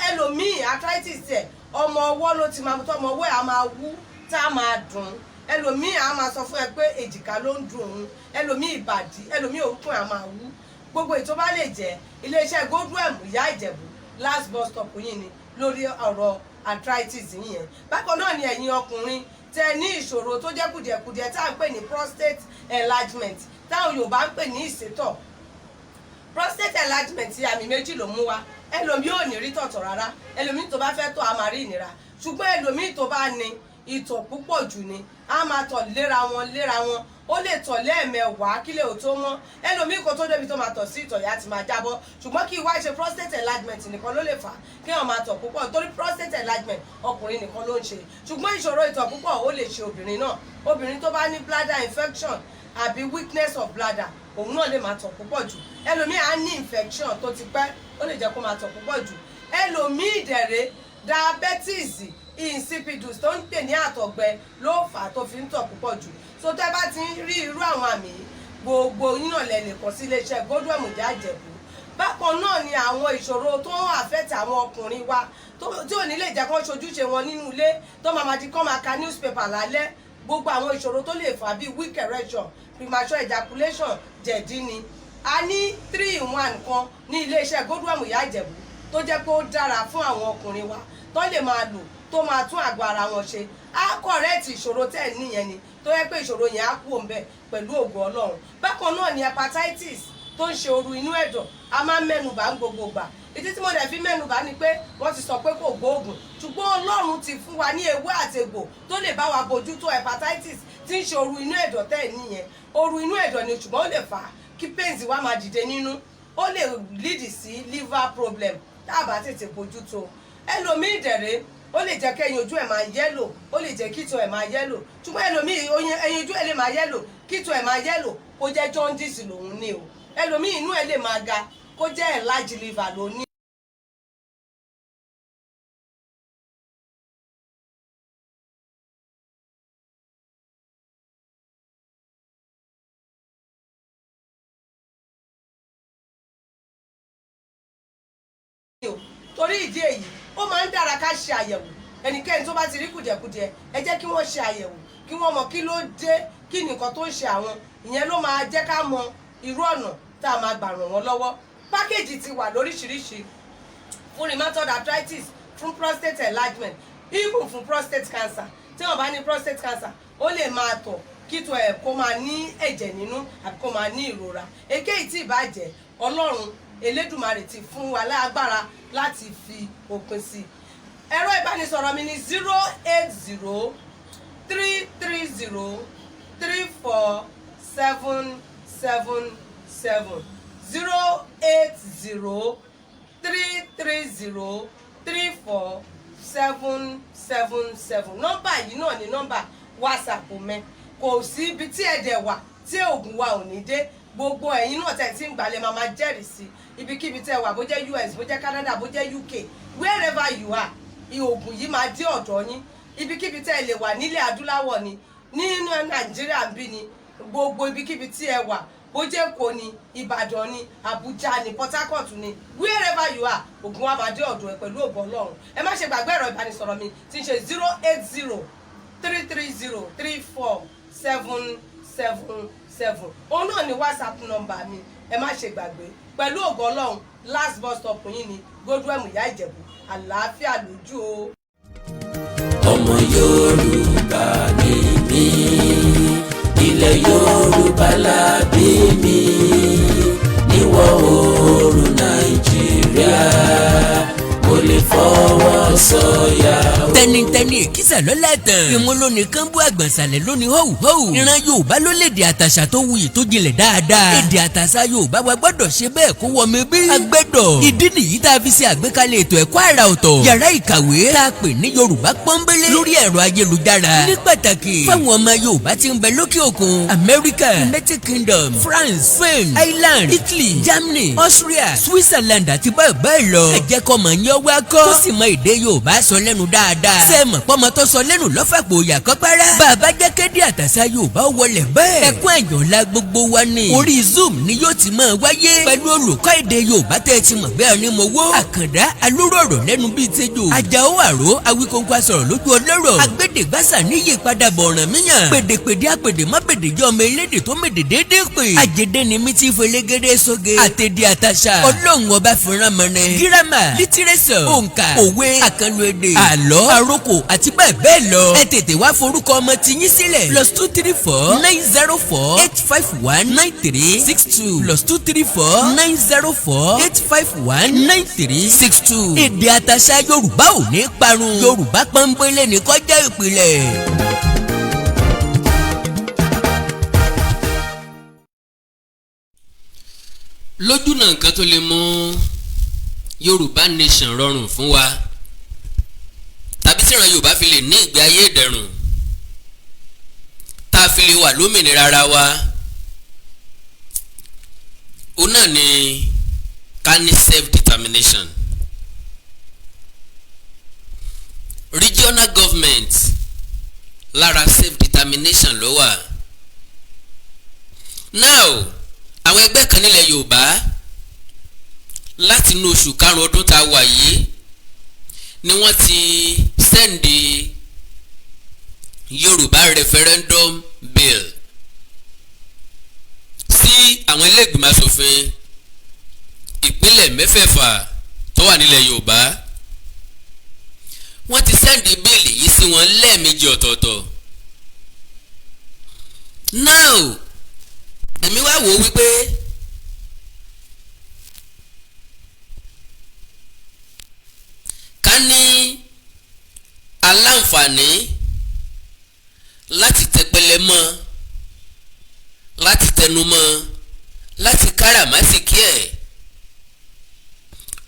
Ẹlòmíì, arthritis tẹ̀, ọmọ ọwọ́ ló ti máa tọ́, ọmọ ọwọ́ ẹ̀ á máa wú tá a máa dùn. Ẹlòmíì á máa sọ fún ẹ pé èjìká ló ń dùn òun. Ẹlòmíì, ìbàdí. Ẹlòmíì, orúnkún ẹ̀ á máa wú. Gbogbo ètò bá lè jẹ́, iléeṣẹ́ Godwem Ìyá Ìjẹ̀bú, last bus stop yìí ni lórí ọ̀rọ̀ arthritis yìí yẹn. Bákan náà ni ẹ̀yin ọkùnrin tẹ ní ìṣòro tó jẹ́ kùdìẹ̀kudiẹ tá à ń pè ní prostate enlargement, táwọn Yorùbá ń pè ní ìsétọ̀. Prostate enlargement, àmì méjì ló mú wa. Ẹlòmíì ò ní rí tọ̀tọ̀ rárá. Ẹlòmíì, tó bá fẹ́ tọ̀, á máa rí ìnira. Ṣùgbọ́n ẹlòmíì, tó bá ní ìtọ̀ púpọ̀ jù ni, á máa tọ̀ léra wọn léra wọn. Ó lè tọ̀ lẹ́ẹ̀mẹwàá kílẹ̀ ò tó mọ́. Ẹlòmíì, kó tó débi tó máa tọ̀ sí, ìtọ̀ yá ti máa jábọ́. Ṣùgbọ́n kí wá ṣe prostate enlargement nìkan ló lè fà á kí wọ́n máa tọ̀ púpọ̀, torí prostate enlargement, ọkùnrin nìkan ló ń ṣe. Ṣùgbọ́n ìṣòro ìtọ̀ púpọ̀, ó lè ṣe obìnrin náà. Obìnrin tó bá ní bladder infection àbí weakness of bladder, òun náà lè máa tọ̀ púpọ̀ jù. Ẹlòmíì á ní infection tó ti pẹ́, ó lè jẹ́ kó máa tọ̀ púpọ̀ jù. Ẹlòmíì dẹ̀rẹ̀, diabetes. Insipidus tó ń pè ní àtọ̀gbẹ ló fà á tó fi ń tọ̀ púpọ̀ jù. So tẹ́ bá ti ń rí irú àwọn àmì yìí, gbogbo yín náà lẹ lè kàn sí iléeṣẹ́ Godwem Ìyá Ìjẹ̀bú. Bákan náà ni àwọn ìṣòro tó ń affect àwọn ọkùnrin wa tí ò ní lè jẹ́ kó ṣojúṣe wọn nínú ilé, tó máa ma di kó máa ka newspaper lálẹ́. Gbogbo àwọn ìṣòro tó lè fà bíi weak erection, premature ejaculation, jẹ̀dí ni. A ní 3 in 1 kan ní iléeṣẹ́ Godwem Ìyá Ìjẹ̀bú tó jẹ́ pé ó dára fún àwọn ọkùnrin wa tó lè máa lò, tó máa tún àgọ́ ara wọn ṣe. Á correct ìṣòro tẹ́ ẹ̀ níyẹn ni, tó yẹ pé ìṣòro yẹn á kú òǹbẹ pẹ̀lú ògo Ọlọ́run. Bákan náà ni hepatitis tó ń ṣe ooru inú ẹ̀dọ̀. A máa ń mẹ́nubà ń gbogbo gbà. Ìdí tí mo dẹ̀ fi mẹ́nubà ni pé wọ́n ti sọ pé kò gbóògùn, ṣùgbọ́n Ọlọ́run ti fún wa ní ewé àtegbò tó lè bá wa bójútó hepatitis tí ń ṣe ooru inú ẹ̀dọ̀ tẹ́ ẹ̀ níyẹn. Ooru inú ẹ̀dọ̀ ni, ṣùgbọ́n ó lè fà á kí pains wa máa dìde nínú, ó lè lead sí liver problem tá a bá tètè bójútó. Ẹlòmíì dẹ̀rẹ̀, ó lè jẹ́ kẹ́yin ojú ẹ̀ máa yellow, ó lè jẹ́ kíto ẹ̀ máa yellow. Ṣùgbọ́n ẹlòmíì, ẹyin ojú ẹ̀ lè máa yellow, kíto ẹ̀ máa yellow, kó jẹ́ jaundice lòun ní o. Ẹlòmíì, inú ẹ̀ lè máa ga, kó jẹ́ enlarged liver lòun ní. O torí ìdí èyí, ó máa ń dára ká ṣe àyẹ̀wò. Ẹnikẹ́ni tó bá ti rí kùdìẹ̀kudiẹ, ẹ jẹ́ kí wọ́n ṣe àyẹ̀wò, kí wọ́n mọ kí ló dé, kí nìkan tó ń ṣe àwọn. Ìyẹn ló máa jẹ́ ká mọ irú ọ̀nà tá a máa gbà ràn wọ́n lọ́wọ́. Package ti wà lóríṣiríṣi fún rheumatoid arthritis, fún prostate enlargement, even fún prostate cancer. Tí wọ́n bá ní prostate cancer, ó lè máa tọ̀ kíto ẹ̀ kó máa ní ẹ̀jẹ̀ nínú àbí kó máa ní ìrora. Èkéyìí tí ìbàjẹ́, Ọlọ́run Elédùmarè ti fún wa lágbára láti fi òpin sí i. Ẹ̀rọ ìbánisọ̀rọ̀ mi ní 08033034777, 08033034777. Nọ́mbà yìí náà ni nọ́mbà WhatsApp mi. Kò sí ibi tí ẹ̀dẹ̀ wà tí oògùn wa ò ní dé. Gbogbo ẹ̀yin náà tẹ̀ tí ń gbalẹ̀ máa máa jẹ́rìí sí. Ibikíbi tẹ́ wà, bó jẹ́ US, bó jẹ́ Canada, bó jẹ́ UK, wherever you are, oògùn yìí máa dé ọ̀dọ̀ yín. Ibikíbi tẹ́ ẹ lè wà nílẹ̀ adúláwọ̀ ni, nínú Nàìjíríà ń bí ni, gbogbo ibikíbi tí ẹ wà, bó jẹ́ Èkó ni, Ìbàdàn ni, Àbújá ni, Port Harcourt ni, wherever you are, oògùn wa máa dé ọ̀dọ̀ ẹ pẹ̀lú ògo Ọlọ́run. Ẹ má ṣe gbàgbé ẹ̀rọ ìbánisọ̀rọ̀ mi tí ń ṣe 08033034777. Òun náà ni WhatsApp number mi. Ẹ má ṣe gbàgbé, pẹ̀lú ògo Ọlọ́run, last bus stop yín ni Godwem Ìyá Ìjẹ̀bú. Àlàáfíà lójú o. Ọmọ Yorùbá ni mí, ilẹ̀ Yorùbá la bí mi, níwọ̀ oòrùn Nàìjíríà, mo lè fọwọ́ sọ̀yà o. Tẹnitẹni èkìsà lọ́la tán. Ìwọ̀n lónìí kan bú àgbọ̀nsalẹ̀ lónìí họ́wù họ́wù. Ìran Yorùbá ló lédè àtàṣà tó wuyì, tó jinlẹ̀ dáadáa. Èdè àtàṣà Yorùbá wa gbọ́dọ̀ ṣe bẹ́ẹ̀ kó wọmi bí. Agbẹ́dọ̀ ìdí nìyí tá a fi ṣe àgbékalẹ̀ ètò ẹ̀kọ́ àrà ọ̀tọ̀, yàrá ìkàwé tá a pè ní Yorùbá Pọ́nbélé lórí ẹ̀rọ ayélujára, ní pàtàkì fáwọn ọmọ Yorùbá tí ń bẹ lókè òkun: Amẹ́ríkà, United Kingdom, France, Spain, Ireland, Italy, Germany, Austria, Switzerland àti bẹ́ẹ̀ bẹ́ẹ̀ lọ. Ẹ jẹ́ kọ́ mọ̀ ní ọwọ́ akọ́ tó sì mọ èdè Yorùbá sọ lẹ́nu dáadáa. Ṣé ẹ mọ̀ pọ́mọ tó sọ lẹ́nu lọ́fàpọ̀ òyà kọ́pẹ́rẹ́? Bàbá jẹ́ kéde àtàṣà Yorùbá ó wọlé bẹ́ẹ̀. Ẹkún ẹ̀yàn la gbogbo wa ni. Orí Zoom ni yóò ti máa wáyé pẹ̀lú olùkọ́ èdè Yorùbá tẹ́ ẹ ti mọ̀ bẹ́ẹ̀ ni mo wó. Àkàndá alóró ọ̀rọ̀ lẹ́nu bíi tẹ́jọ́ Àjàó àró Awíkóńkó asọ̀rọ̀ lójú ọlọ́rọ̀ agbẹ́dẹ̀gbàsà níyì padà bọ̀ ọ̀ràn míyàn pèdèpèdè àpèdè má pèdè jẹ́ ọmọ elédè tó mèdè déédéé pè. Àjẹdẹ ni mi ti fẹlẹ́gẹ́dẹ́ sóge àtẹ̀dẹ̀ àtàṣà Ọlọ́run ọba fìràn mọ́ni. Grammar, literature, òǹkà, òwe, àkànlò èdè, àlọ́, àròkò àti bẹ́ẹ̀ bẹ́ẹ̀ lọ. Ẹ tètè wá forúkọ ọmọ tiyín sílẹ̀: +2349048519362, +2349048519362. Èdè àtàṣà Yorùbá ò ní parun. Yorùbá pọ́nbélé ní kọjá ìpìlẹ̀. Lójúnà nǹkan tó lè mú Yorùbá nation rọrùn fún wa, tàbí tíran Yorùbá fi lè ní ìgbé ayé ìdẹ̀rùn, tá a fi lè wà lómìnira ara wa, òun náà ni ká ní self determination. Regional government, lára self determination ló wà. Now, àwọn ẹgbẹ́ kan nílẹ̀ Yorùbá, láti inú oṣù karùn-ún ọdún tá a wà yìí ni wọ́n ti send Yorùbá referendum bill sí àwọn ilé ìgbìmọ̀ asòfin ìpínlẹ̀ mẹ́fẹ̀ẹ̀fà tó wà nílẹ̀ Yorùbá. Wọ́n ti send bill yìí sí wọn lẹ́ẹ̀mejì ọ̀tọ̀ọ̀tọ̀. Now, èmi wá wò ó wípé ká ní aláǹfààní láti tẹpẹlẹ mọ́, láti tẹnu mọ́, láti káràmásìkí ẹ̀,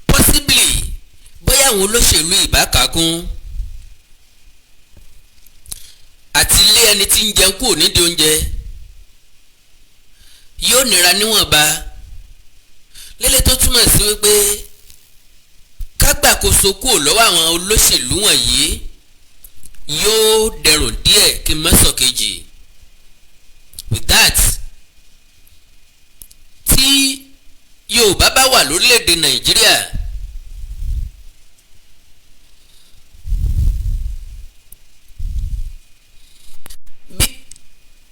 possibly bóyá àwọn olóṣèlú ìbá kàkún àti ilé ẹni tí ń jẹun kúrò nídìí oúnjẹ yóò nira níwọ̀nba lélẹ̀, tó túmọ̀ sí wípé ká gbàkóso kúrò lọ́wọ́ àwọn olóṣèlú wọ̀nyí yóò dẹrùn díẹ̀, kí n má sọ kejì. With that, tí Yorùbá bá wà lórílẹ̀‐èdè Nàìjíríà,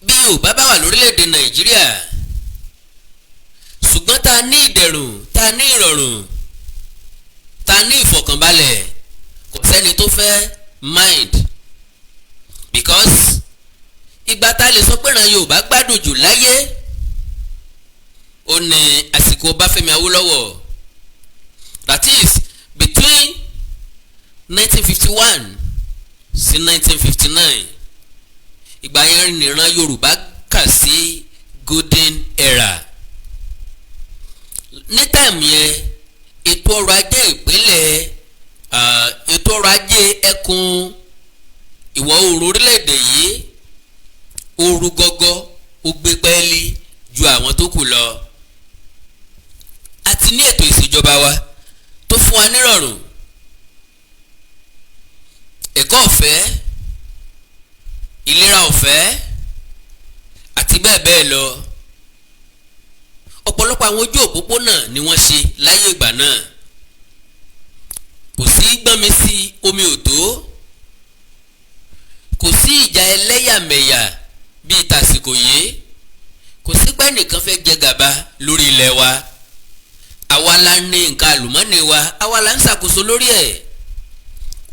bí Yorùbá bá wà lórílẹ̀‐èdè Nàìjíríà, ṣùgbọ́n tá a ní ìdẹ̀rùn, tá a ní ìrọ̀rùn, tá a ní ìfọ̀kànbalẹ̀, kò sẹ́ni tó fẹ́ mind, because ìgbà tá a lè sọ pé ìran Yorùbá gbádùn jù láyé, ó ní àsìkò Ọbáfẹ́mi Awólọ́wọ̀, that is between 1951 sí 1959. Ìgbà yẹn nìran Yorùbá kà sí golden era. Ní time yẹn, ètò ọrọ̀ ajé ìpínlẹ̀, ètò ọrọ̀ ajé ẹkùn ìwọ̀ oòrùn orílẹ̀-èdè yìí, ó rú gọ́gọ́, ó gbé pẹ́ẹ́lí ju àwọn tó kù lọ. Àti ní ètò ìṣèjọba wa tó fún wa nírọ̀rùn, ẹ̀kọ́ ọ̀fẹ́, ìlera ọ̀fẹ́ àti bẹ́ẹ̀ bẹ́ẹ̀ lọ. Ọ̀pọ̀lọpọ̀ àwọn ojú òpópónà ni wọ́n ṣe láyé ìgbà náà. Kò sí gbọ́nmi sí omi ò tó, kò sí ìjà ẹlẹ́yàmẹ̀yà bíi tàsìkò yìí, kò sí pé nìkan fẹ́ jẹ gàba lórí ilẹ̀ wa. Àwa la ní nǹkan àlùmọ́nì wa, àwa la ń ṣàkóso lórí ẹ̀.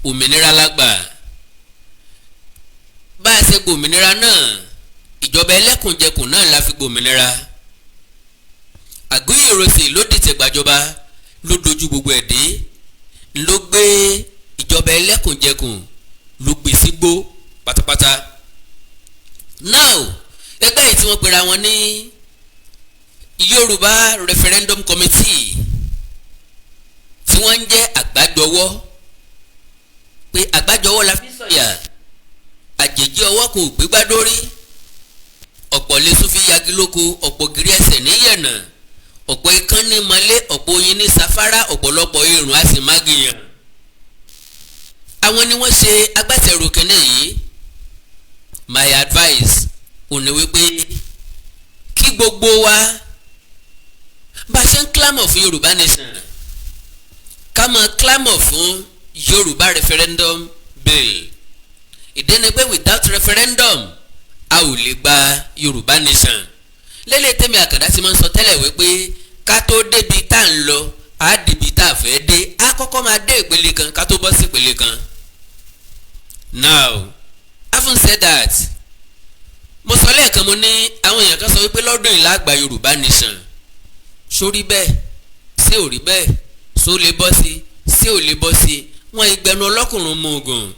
Òmìnira la gbà. Bá a ṣe gbòmìnira náà, ìjọba ẹlẹ́kùnjẹkùn náà la fi gbòmìnira. Àgúnyè Ìrọsì ló dìtẹ̀ gbàjọba, ló dojú gbogbo ẹ̀ dé, ló gbé ìjọba ẹlẹ́kùnjẹkùn, ló gbé sígbó pátápátá. Now, ẹgbẹ́ yìí tí wọ́n pera wọn ní Yorùbá Referendum Committee, tí wọ́n ń jẹ́ àgbájọwọ́, pé àgbájọwọ́ la fi sọ̀yà, àjèjì ọwọ́ kò gbégbá dórí, ọ̀pọ̀ lẹ́sùn fi yagi lóko, ọ̀pọ̀ gírí ẹsẹ̀ níyẹ̀nà, ọ̀pọ̀ ikán ní mọ́lé, ọ̀pọ̀ oyin ní safara, ọ̀pọ̀lọpọ̀ irun á sì má gìyàn. Àwọn ni wọ́n ṣe agbátẹrù kínní yìí. My advice ò ní wípé kí gbogbo wa, bá a ṣe ń clamor fún Yorùbá nation, ká máa clamor fún Yorùbá referendum bill. Ìdí ni pé without referendum, a ò lè gba Yorùbá nation. Lélẹ̀ tẹ́mi Àkàndá ti máa ń sọ tẹ́lẹ̀ wípé ká tó débi tá à ń lọ, á débi tá a fẹ́ dé, á kọ́kọ́ máa dé ìpele kan ká tó bọ́ sí ìpele kan. Now, having said that, mo sọ lẹ́ẹ̀kan, mo ní àwọn èèyàn kan sọ wípé lọ́dún yìí la gba Yorùbá nation. Sórí bẹ́ẹ̀? Ṣé ò rí bẹ́ẹ̀? Ṣó lè bọ́ sí? Ṣé ò lè bọ́ sí? Wọ́n ìgbẹ́nu ọlọ́kùnrin mú ogun,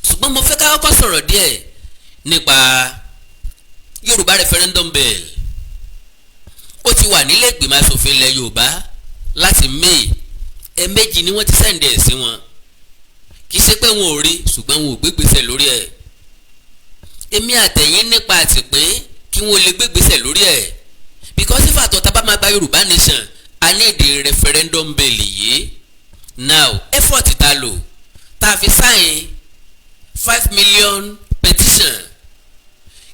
ṣùgbọ́n mo fẹ́ ká kọ́kọ́ sọ̀rọ̀ díẹ̀ nípa Yorùbá referendum bill. Ó ti wà nílé ìgbìmọ̀ asòfin ilẹ̀ Yorùbá láti May. Ẹ̀ẹ̀mejì ni wọ́n ti send ẹ̀ sí wọn. Kì í ṣe pé wọn ò rí, ṣùgbọ́n wọn ò gbégbèsè lórí ẹ̀. Èmi àtẹ̀yìn nípa àti pé kí wọ́n lè gbégbèsè lórí ẹ̀, because if àtọ̀ tá bá máa gba Yorùbá nation, a ní ìdí referendum bill yìí. Now, effort ta lò tá Tá a fi sign 5 million petition,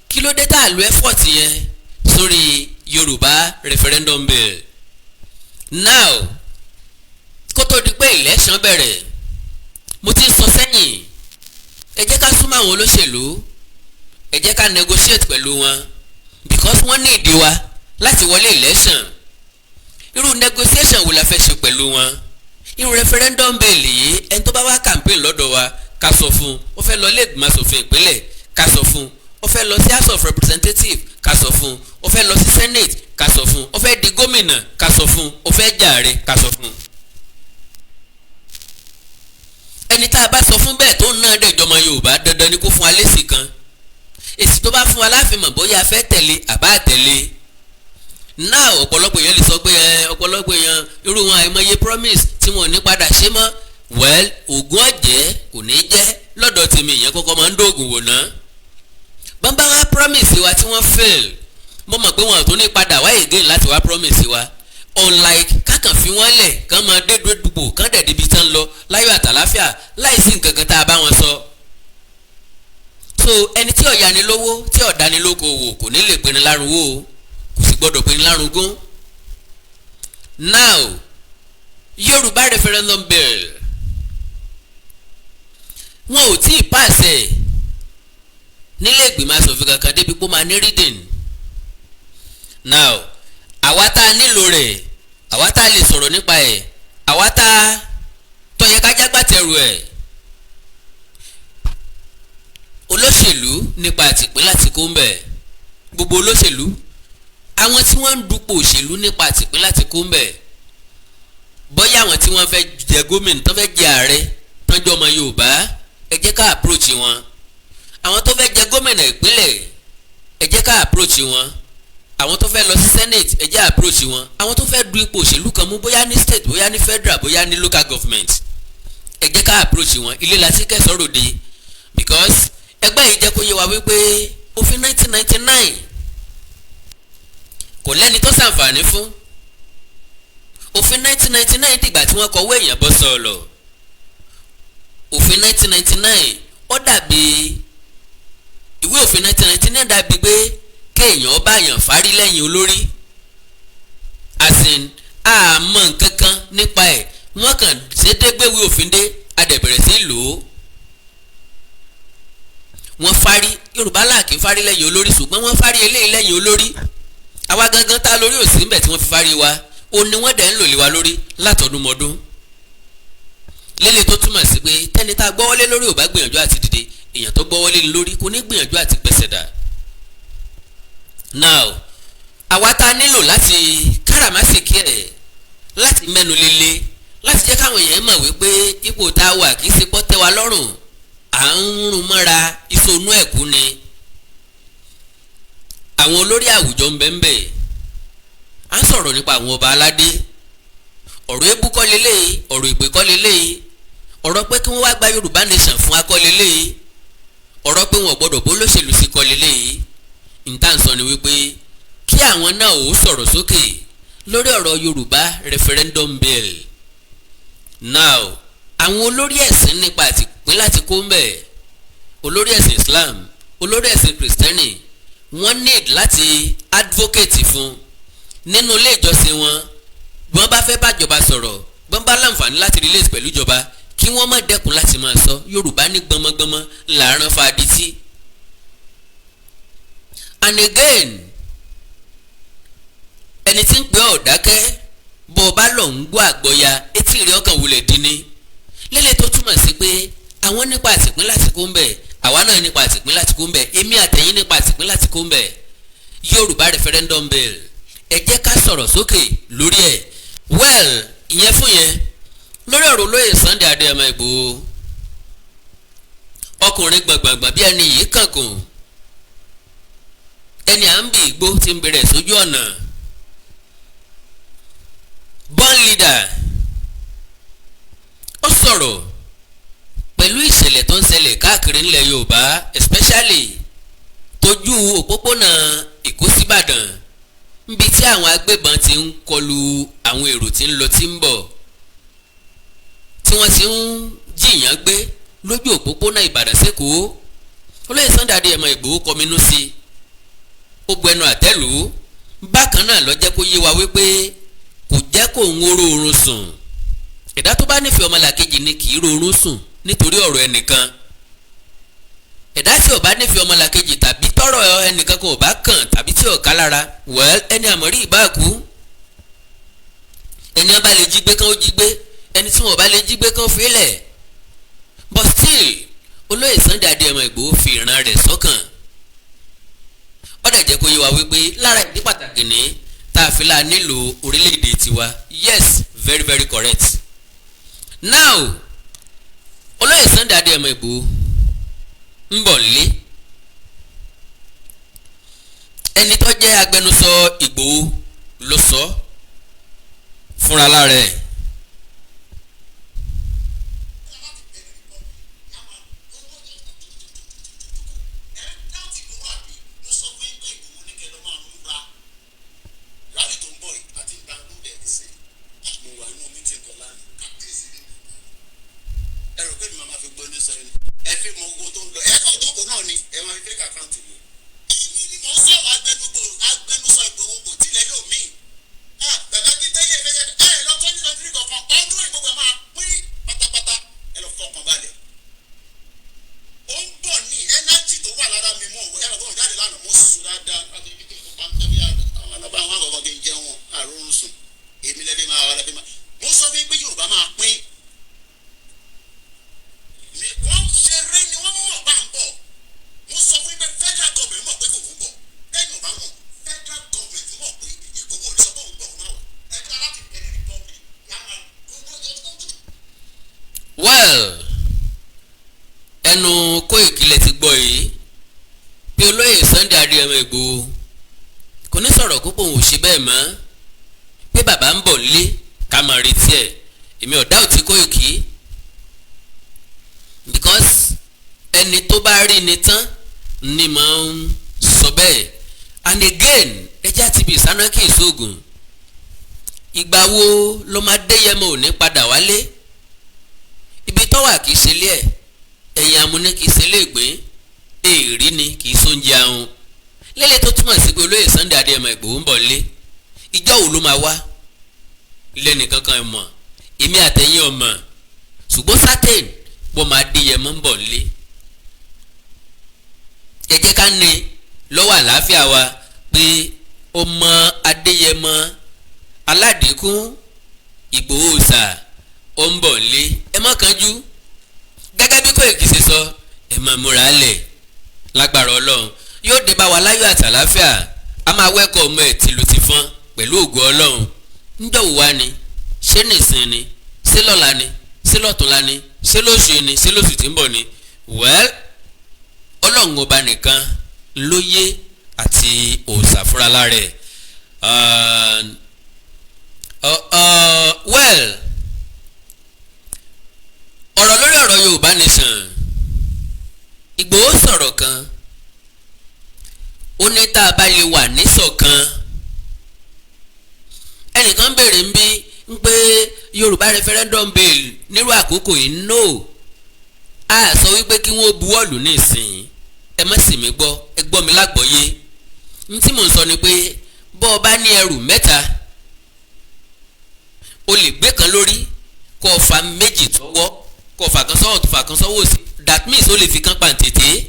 kí ló dé tá a lo effort yẹn sórí Yorùbá referendum bill now, kó tó di pé election bẹ̀rẹ̀? Mo ti ń sọ sẹ́yìn, ẹ jẹ́ ká súnmọ́ àwọn olóṣèlú, ẹ jẹ́ ká negotiate pẹ̀lú wọn, because wọ́n ní ìdí wa láti wọlé election. Irú negotiation wo la fẹ́ ṣe pẹ̀lú wọn? Irú referendum bill yìí, ẹni tó bá wá campaign lọ́dọ̀ wa, ká sọ fún un ó fẹ́ lọ ilé ìgbìmọ̀ asòfin ìpínlẹ̀, ká sọ fún un ó fẹ́ lọ sí House of Representatives, ká sọ fún un ó fẹ́ lọ sí Senate, ká sọ fún un ó fẹ́ di gómìnà, ká sọ fún un ó fẹ́ jàre, ká sọ fún un. Ẹni tá a bá sọ fún bẹ́ẹ̀ tó ń náà dẹ̀jọ́ ọmọ Yorùbá, dandan ni kó fún wa lésì kan. Èsì tó bá fún wa láàfin mọ̀ bóyá a fẹ́ tẹ̀lé àbá tẹ̀lé náà. Ọ̀pọ̀lọpọ̀ èèyàn lè sọ pé ẹ ọ̀pọ̀lọpọ̀ èèyàn, irú wọn, àìmọye promise tí wọn ò ní padà ṣe mọ́. Well, ògùn ọ̀jẹ́ kò ní jẹ́ lọ́dọ̀ tèmi. Ìyẹn kọ́kọ́ máa ń dóògùn wò ná. Bọ́n wá promise wa tí wọ́n fail, mo mọ̀ pé wọn ò tún ní padà wá again láti wá promise wa, unlike kákan fi wọ́n lẹ̀ kán máa dé dúpọ̀, kán dẹ̀ débi tán lọ láyọ̀ àtàláfíà, láìsí nǹkan kan tá a bá wọn sọ. So ẹni tí ó yáni lówó, tí ó dáni lókoòwò, kò ní lè pinni lárugó o, kò sì gbọ́dọ̀ pinni lárugún. Now, Yorùbá referendum bill, wọn ò tí ì pàṣẹ nílé ìgbìmọ̀ asòfin kankan débi pé ó máa ní reading. Now, àwa tá a nílò rẹ̀, àwa tá a lè sọ̀rọ̀ nípa ẹ̀, àwa tá a tó yẹ ká jágbátẹrù ẹ̀, olóṣèlú nípa àtìpín láti kó ń bẹ̀, gbogbo olóṣèlú, àwọn tí wọ́n ń dupò òṣèlú nípa àtìpín láti kó ń bẹ̀, bóyá àwọn tí wọ́n fẹ́ jẹ gómìnà, tó fẹ́ jẹ ààrẹ, tọ́jú ọmọ Yorùbá, ẹ jẹ́ ká approach wọn. Àwọn tó fẹ́ jẹ gómìnà ìpínlẹ̀, ẹ jẹ́ ká approach wọn. Àwọn tó fẹ́ lọ sí Senate, ẹ jẹ́ approach wọn. Àwọn tó fẹ́ du ipò òṣèlú kan mú, bóyá ní state, bóyá ní federal, bóyá ní local government, ẹ jẹ́ ká approach wọn. Ilé la sí kẹsàn-án ròde, because ẹgbẹ́ yìí jẹ́ kó yé wa wípé òfin 1999 kò lẹ́ni tó ṣàǹfààní fún. Òfin 1999 dìgbà tí wọ́n kọ̀wé èèyàn bọ́ sọ̀lọ̀. Òfin 1999, ó dàbí ìwé òfin 1999 dàbí pé kéèyàn bá yàn fárí lẹ́yìn olórí, as in àmọ́ nǹkan kan nípa ẹ̀. Wọ́n kàn ṣédé gbéwèé òfin dé, a dẹ̀ bẹ̀rẹ̀ sí lò ó. Wọ́n fárí, Yorùbá láàkì ń fárí lẹ́yìn olórí, ṣùgbọ́n wọ́n fárí eléyìí lẹ́yìn olórí. Àwa gangan tá lórí òsì ńbẹ̀ tí wọ́n fi fárí wa, ó ní wọ́n dẹ̀ ń lò lé wa lórí látọdúnmọ́dún lélẹ̀, tó túmọ̀ sí pé tẹ́ni tá a gbọ́wọ́lé lórí ò bá gbìyànjú àti dìde, èèyàn tó gbọ́wọ́lé lórí kò ní gbìyànjú àti pẹ̀sẹ̀ dà. Now, àwa tá a nílò láti káràmásìkí ẹ̀, láti mẹ́nu lélẹ̀, láti jẹ́ káwọn èèyàn mọ̀ wípé ipò tá a wà kì í ṣe pọ́ tẹ́ wa lọ́rùn, à ń rún mọ́ra ìsonú ẹ̀kú ni. Àwọn olórí àwùjọ ń bẹ ń bẹ. À ń sọ̀rọ̀ nípa àwọn ọba aládé. Ọ̀rọ̀ ebú kọ́ leléyìí, ọ̀rọ̀ ìpè kọ́ leléyìí, ọ̀rọ̀ pé kí wọ́n wá gba Yorùbá Nation fún akọ́ leléyìí, ọ̀rọ̀ pé wọn ò gbọ́dọ̀ bó lóṣèlú sí kọ́ leléyìí. Níta ń sọ ni wípé kí àwọn náà ò sọ̀rọ̀ sókè lórí ọ̀rọ̀ Yorùbá referendum bill. Now, àwọn olórí ẹ̀sìn nípa àtìpín láti kó ń bẹ̀, olórí ẹ̀sìn Islam, olórí ẹ̀sìn Kristẹni, wọ́n need láti advocate fún nínú ilé ìjọsìn wọn. Bí wọ́n bá fẹ́ bájọba sọ̀rọ̀, bí wọ́n bá láǹfààní láti relate pẹ̀lú ìjọba, kí wọ́n má dẹ́kun láti máa sọ. Yorùbá ní gbọmọgbọmọ làárọ̀ fàdítì. And again, ẹni tí ń pè ọ́ dákẹ́, bó o bá lọ ń gbọ́ àgbọ́ya, etí rẹ̀ ọkàn wulẹ̀ dín ní lélẹ̀, tó túmọ̀ sí pé àwọn nípa àtìpín láti kó ń bẹ̀, àwa náà nípa àtìpín láti kó ń bẹ̀, èmi àtẹ̀yìn nípa àtìpín láti kó ń bẹ̀. Yorùbá referendum bill, ẹ jẹ́ ká sọ̀rọ̀ sókè lórí ẹ̀. Well, ìyẹn fún yẹn. Lórí ọ̀rọ̀ olóyè Sunday Adéyẹmọ Ìgbòho, ọkùnrin gbọ̀ngbọ̀ngbọ̀n bí ẹni yìí kànkùn, ẹni à ń bì igbó ti ń bẹ̀rẹ̀ sójú ọ̀nà, born leader, ó sọ̀rọ̀ pẹ̀lú ìṣẹ̀lẹ̀ tó ń ṣẹlẹ̀ káàkiri ńlẹ̀ Yorùbá, especially tójú òpópónà Èkó síbàdàn, níbi tí àwọn agbébọn ti ń kọlu àwọn èrò tí ń lọ tí ń bọ̀, tí wọ́n ti ń jìyàn gbé. lójú òpópónà Ìbàdàn sẹ́kọ̀ọ́. Olóyè Sunday Adéyẹmọ Ìgbòho kọminú sí i, ó bu ẹnu àtẹ́lù. Bákan náà ló jẹ́ kó yé wa wípé kò jẹ́ kó ń oró oorun sùn. Ẹ̀dá tó bá nífẹ̀ẹ́ ọmọlàkejì ni kì í rorun sùn nítorí ọ̀rọ̀ ẹnìkan. Ẹ̀dá tí ò bá nífẹ̀ẹ́ ọmọlàkejì tàbí tọ́rọ̀ ẹnìkan kò bá kàn tàbí tí ò ká lára, well, ẹni àmọ́rí ìbáàkú. Ẹni wọn bá lè jí gbé kán ó jí gbé, ẹni tí wọn bá lè jí gbé kán ó fi lẹ̀. But still, olóyè Sunday Adéyẹmọ Ìgbòho fi ìran rẹ̀ sọ́kàn. Ó dẹ̀ jẹ́ kó yé wa wípé lára ìdí pàtàkì ní tá a fi la nílò orílẹ̀-èdè tiwa. Yes, very very correct. Now, olóyè Sunday Adéyẹmọ Ìgbòho ń bọ̀ nílé. Ẹni tó jẹ́ agbẹnusọ Ìgbòho ló sọ fúnra lára ẹ̀. Well, ẹnu Kóìkì lẹ ti gbọ́ yìí pé olóyè Sunday Adéyẹmọ Ìgbòho kò ní sọ̀rọ̀ kó pòun ò ṣe bẹ́ẹ̀ mọ́, pé bàbá ń bọ̀ nílé, ká máa retí ẹ̀. Èmi ò doubt Kóìkì, because ẹni tó bá rí ni tán ni máa ń sọ bẹ́ẹ̀. And again, ẹjẹ́ àti ibi ìsáná kì í sóògùn. Ìgbà wo ló máa Adéyẹmọ ò ní padà wálé? Ibi tó wà kì í ṣe ilé ẹ̀, ẹ̀yìn amúní kì í ṣe ilé ìgbín, èèrí ni kì í sóúnjẹ ahun lélẹ̀, tó túmọ̀ sí pé olóyè Sunday Adéyẹmọ Ìgbòho ń bọ̀ lé. Ìjọ́ wo ló máa wá lẹ́nìkan kan mọ̀, èmi àtẹ̀yìn ọmọ, ṣùgbọ́n certain pọ̀ máa Adéyẹmọ ń bọ̀ lé. Ẹ jẹ́ ká ní lọ́wọ́ àlàáfíà wa pé ọmọ Adéyẹmọ aládìkún Ìgbòho ṣà ó ń bọ̀ lé. Ẹ má kánjú. Gẹ́gẹ́ bí Kóìkì ṣe sọ, ẹ má múra lẹ̀. Lágbára Ọlọ́run, yóò dé bá wa láyọ̀ àtàláfíà. A máa wẹ́kọ̀ ọmọ ẹ̀ tìlù tìfọ́n pẹ̀lú ògo Ọlọ́run. Ńjọ́ wò wá ni? Ṣé nìsín ni? Ṣé lọ́la ni? Ṣé lọ́túnla ni? Ṣé lóṣù ni? Ṣé lóṣù tí ń bọ̀ ni? Well, Ọlọ́run ọba nìkan ló yé àti òòṣà fúnra lára ẹ̀. Well, ọ̀rọ̀ lórí ọ̀rọ̀ Yorùbá Nation, Ìgbòho sọ̀rọ̀ kan. Ó ní tá a bá lè wà níṣọ̀kan. Ẹnìkan béèrè ń bí ń pé Yorùbá referendum bill nírú àkókò yìí, no, a sọ wípé kí wọ́n buwọ́lù nísìnyí. Ẹ má sì mí gbọ́, ẹ gbọ́ mi lágbọ́yé. N tí mò ń sọ ni pé bọ́ ọ bá ní ẹrù mẹ́ta, o lè gbé kan lórí, kó o fa méjì tọwọ́, kó o fà kan sọ́wọ́, tó fà kan sọ́wọ́ òsì. That means o lè fi kan pàǹtẹ̀tẹ̀,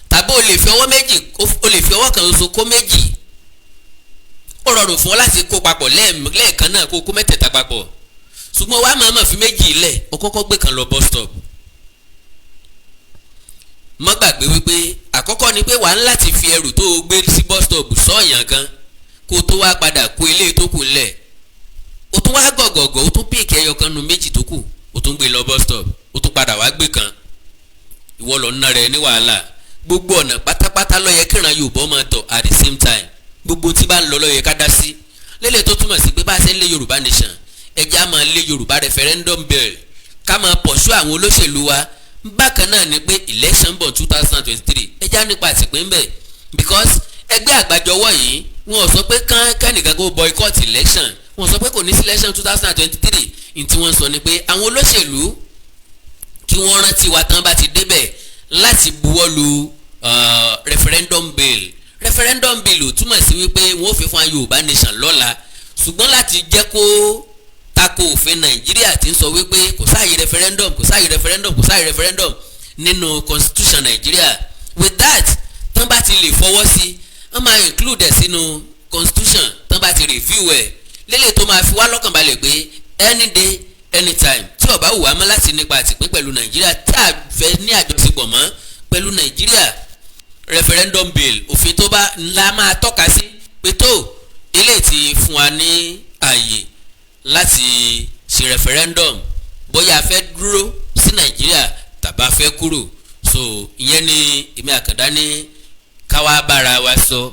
tàbí o lè fi ọwọ́ méjì, o lè fi ọwọ́ kan ṣoṣo kó méjì. Ó rọrùn fún ọ láti kó papọ̀ lẹ́ẹ̀kan náà, kó kó mẹ́tẹ̀ẹ̀ta papọ̀, ṣùgbọ́n wàá máa ma fi méjì lẹ̀, o kọ́kọ́ gbé kan lọ bus stop. Má gbàgbé wípé àkọ́kọ́ ni pé wàá ń láti fi ẹrù tó o gbé sí bus stop sọ́ọ̀yàn kan, kó o tó wá padà kó ilé tó kù ńlẹ̀. O tún wá gọ̀gọ̀gọ̀, o tún pick ẹyọ kan nu méjì tó kù, o tún gbé lọ bus stop, o tún padà wá gbé kan. Ìwọ lọ ná rẹ ní wàhálà. Gbogbo ọ̀nà pátápátá ló yẹ kíran Yorùbá máa tọ̀. At the same time, gbogbo tí bá ń lọ ló yẹ ká dá sí lélẹ̀, tó túmọ̀ sí pé bá a ṣe ń lé Yorùbá Nation, ẹjẹ́ á máa lé Yorùbá referendum bill, ká máa pursue àwọn olóṣèlú wa. Bákan náà ni pé election bọ̀ 2023, ẹjẹ́ á nípa àtìpín bẹ̀, because ẹgbẹ́ àgbàjọwọ́ yìí, wọn ò sọ pé kán kẹ́nìkan kó boycott election, wọn sọ pé kò ní sí election 2023. Ní tí wọ́n sọ ni pé àwọn olóṣèlú kí Kí wọ́n rántí wa tán bá ti débẹ̀ láti buwọ́lu referendum bill. Referendum bill ò túmọ̀ sí wípé wọ́n ò fi fún wa Yorùbá nation lọ́la, ṣùgbọ́n láti jẹ́ kó tako òfin Nàìjíríà tí ń sọ wípé kò sáàyè referendum, kò sáàyè referendum, kò sáàyè referendum nínú constitution Nàìjíríà. With that, tán bá ti lè fọwọ́ sí, wọ́n máa include ẹ̀ sínú constitution tán bá ti review ẹ̀ lélẹ̀, tó máa fi wá lọ́kàn balẹ̀ pé any day, anytime tí ó bá wù wá mọ́ láti nípa àtìpín pẹ̀lú Nàìjíríà, tí a fẹ́ ní àjọṣepọ̀ mọ́ pẹ̀lú Nàìjíríà, referendum bill, òfin tó bá ńlá máa tọ́ka sí pé tó eléyìí ti fún wa ní ààyè láti ṣe referendum, bóyá a fẹ́ dúró sí Nàìjíríà tàbá fẹ́ kúrò. So ìyẹn ni èmi Àkàndá ní káwá bára wa sọ.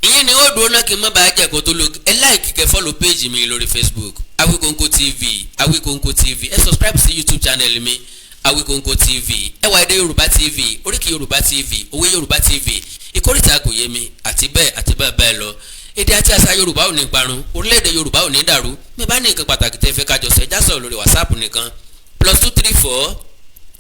Ìyẹn ni ó dúró náà kí n má bàa jẹ́ kó tó lo. Ẹ like, kẹ́ follow page mi lórí Facebook, Awikonko TV, Awikonko TV. Ẹ subscribe sí YouTube channel mi, Awikonko TV. Ẹwà Èdè Yorùbá TV, Oríkì Yorùbá TV, Òwe Yorùbá TV, Ìkórìtà Kò Yé Mi, àti bẹ́ẹ̀ àti bẹ́ẹ̀ bẹ́ẹ̀ lọ. Èdè àti àṣà Yorùbá ò ní parun, orílẹ̀-èdè Yorùbá ò ní dàrú. Mi bá ní nǹkan pàtàkì tẹ́ fẹ́ kájọ sọ, ẹ já sọ̀rọ̀ lórí WhatsApp nìkan: +234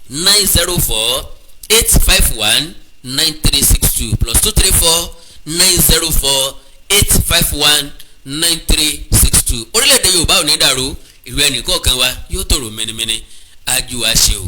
904 851 9362, +234 904 851 9362. Orílẹ̀-èdè Yorùbá ò ní dàrú, ìlú ẹnì kọ̀ọ̀kan wa yóò tòrò mẹ́nimẹ́ni. Ájú wa ṣe o.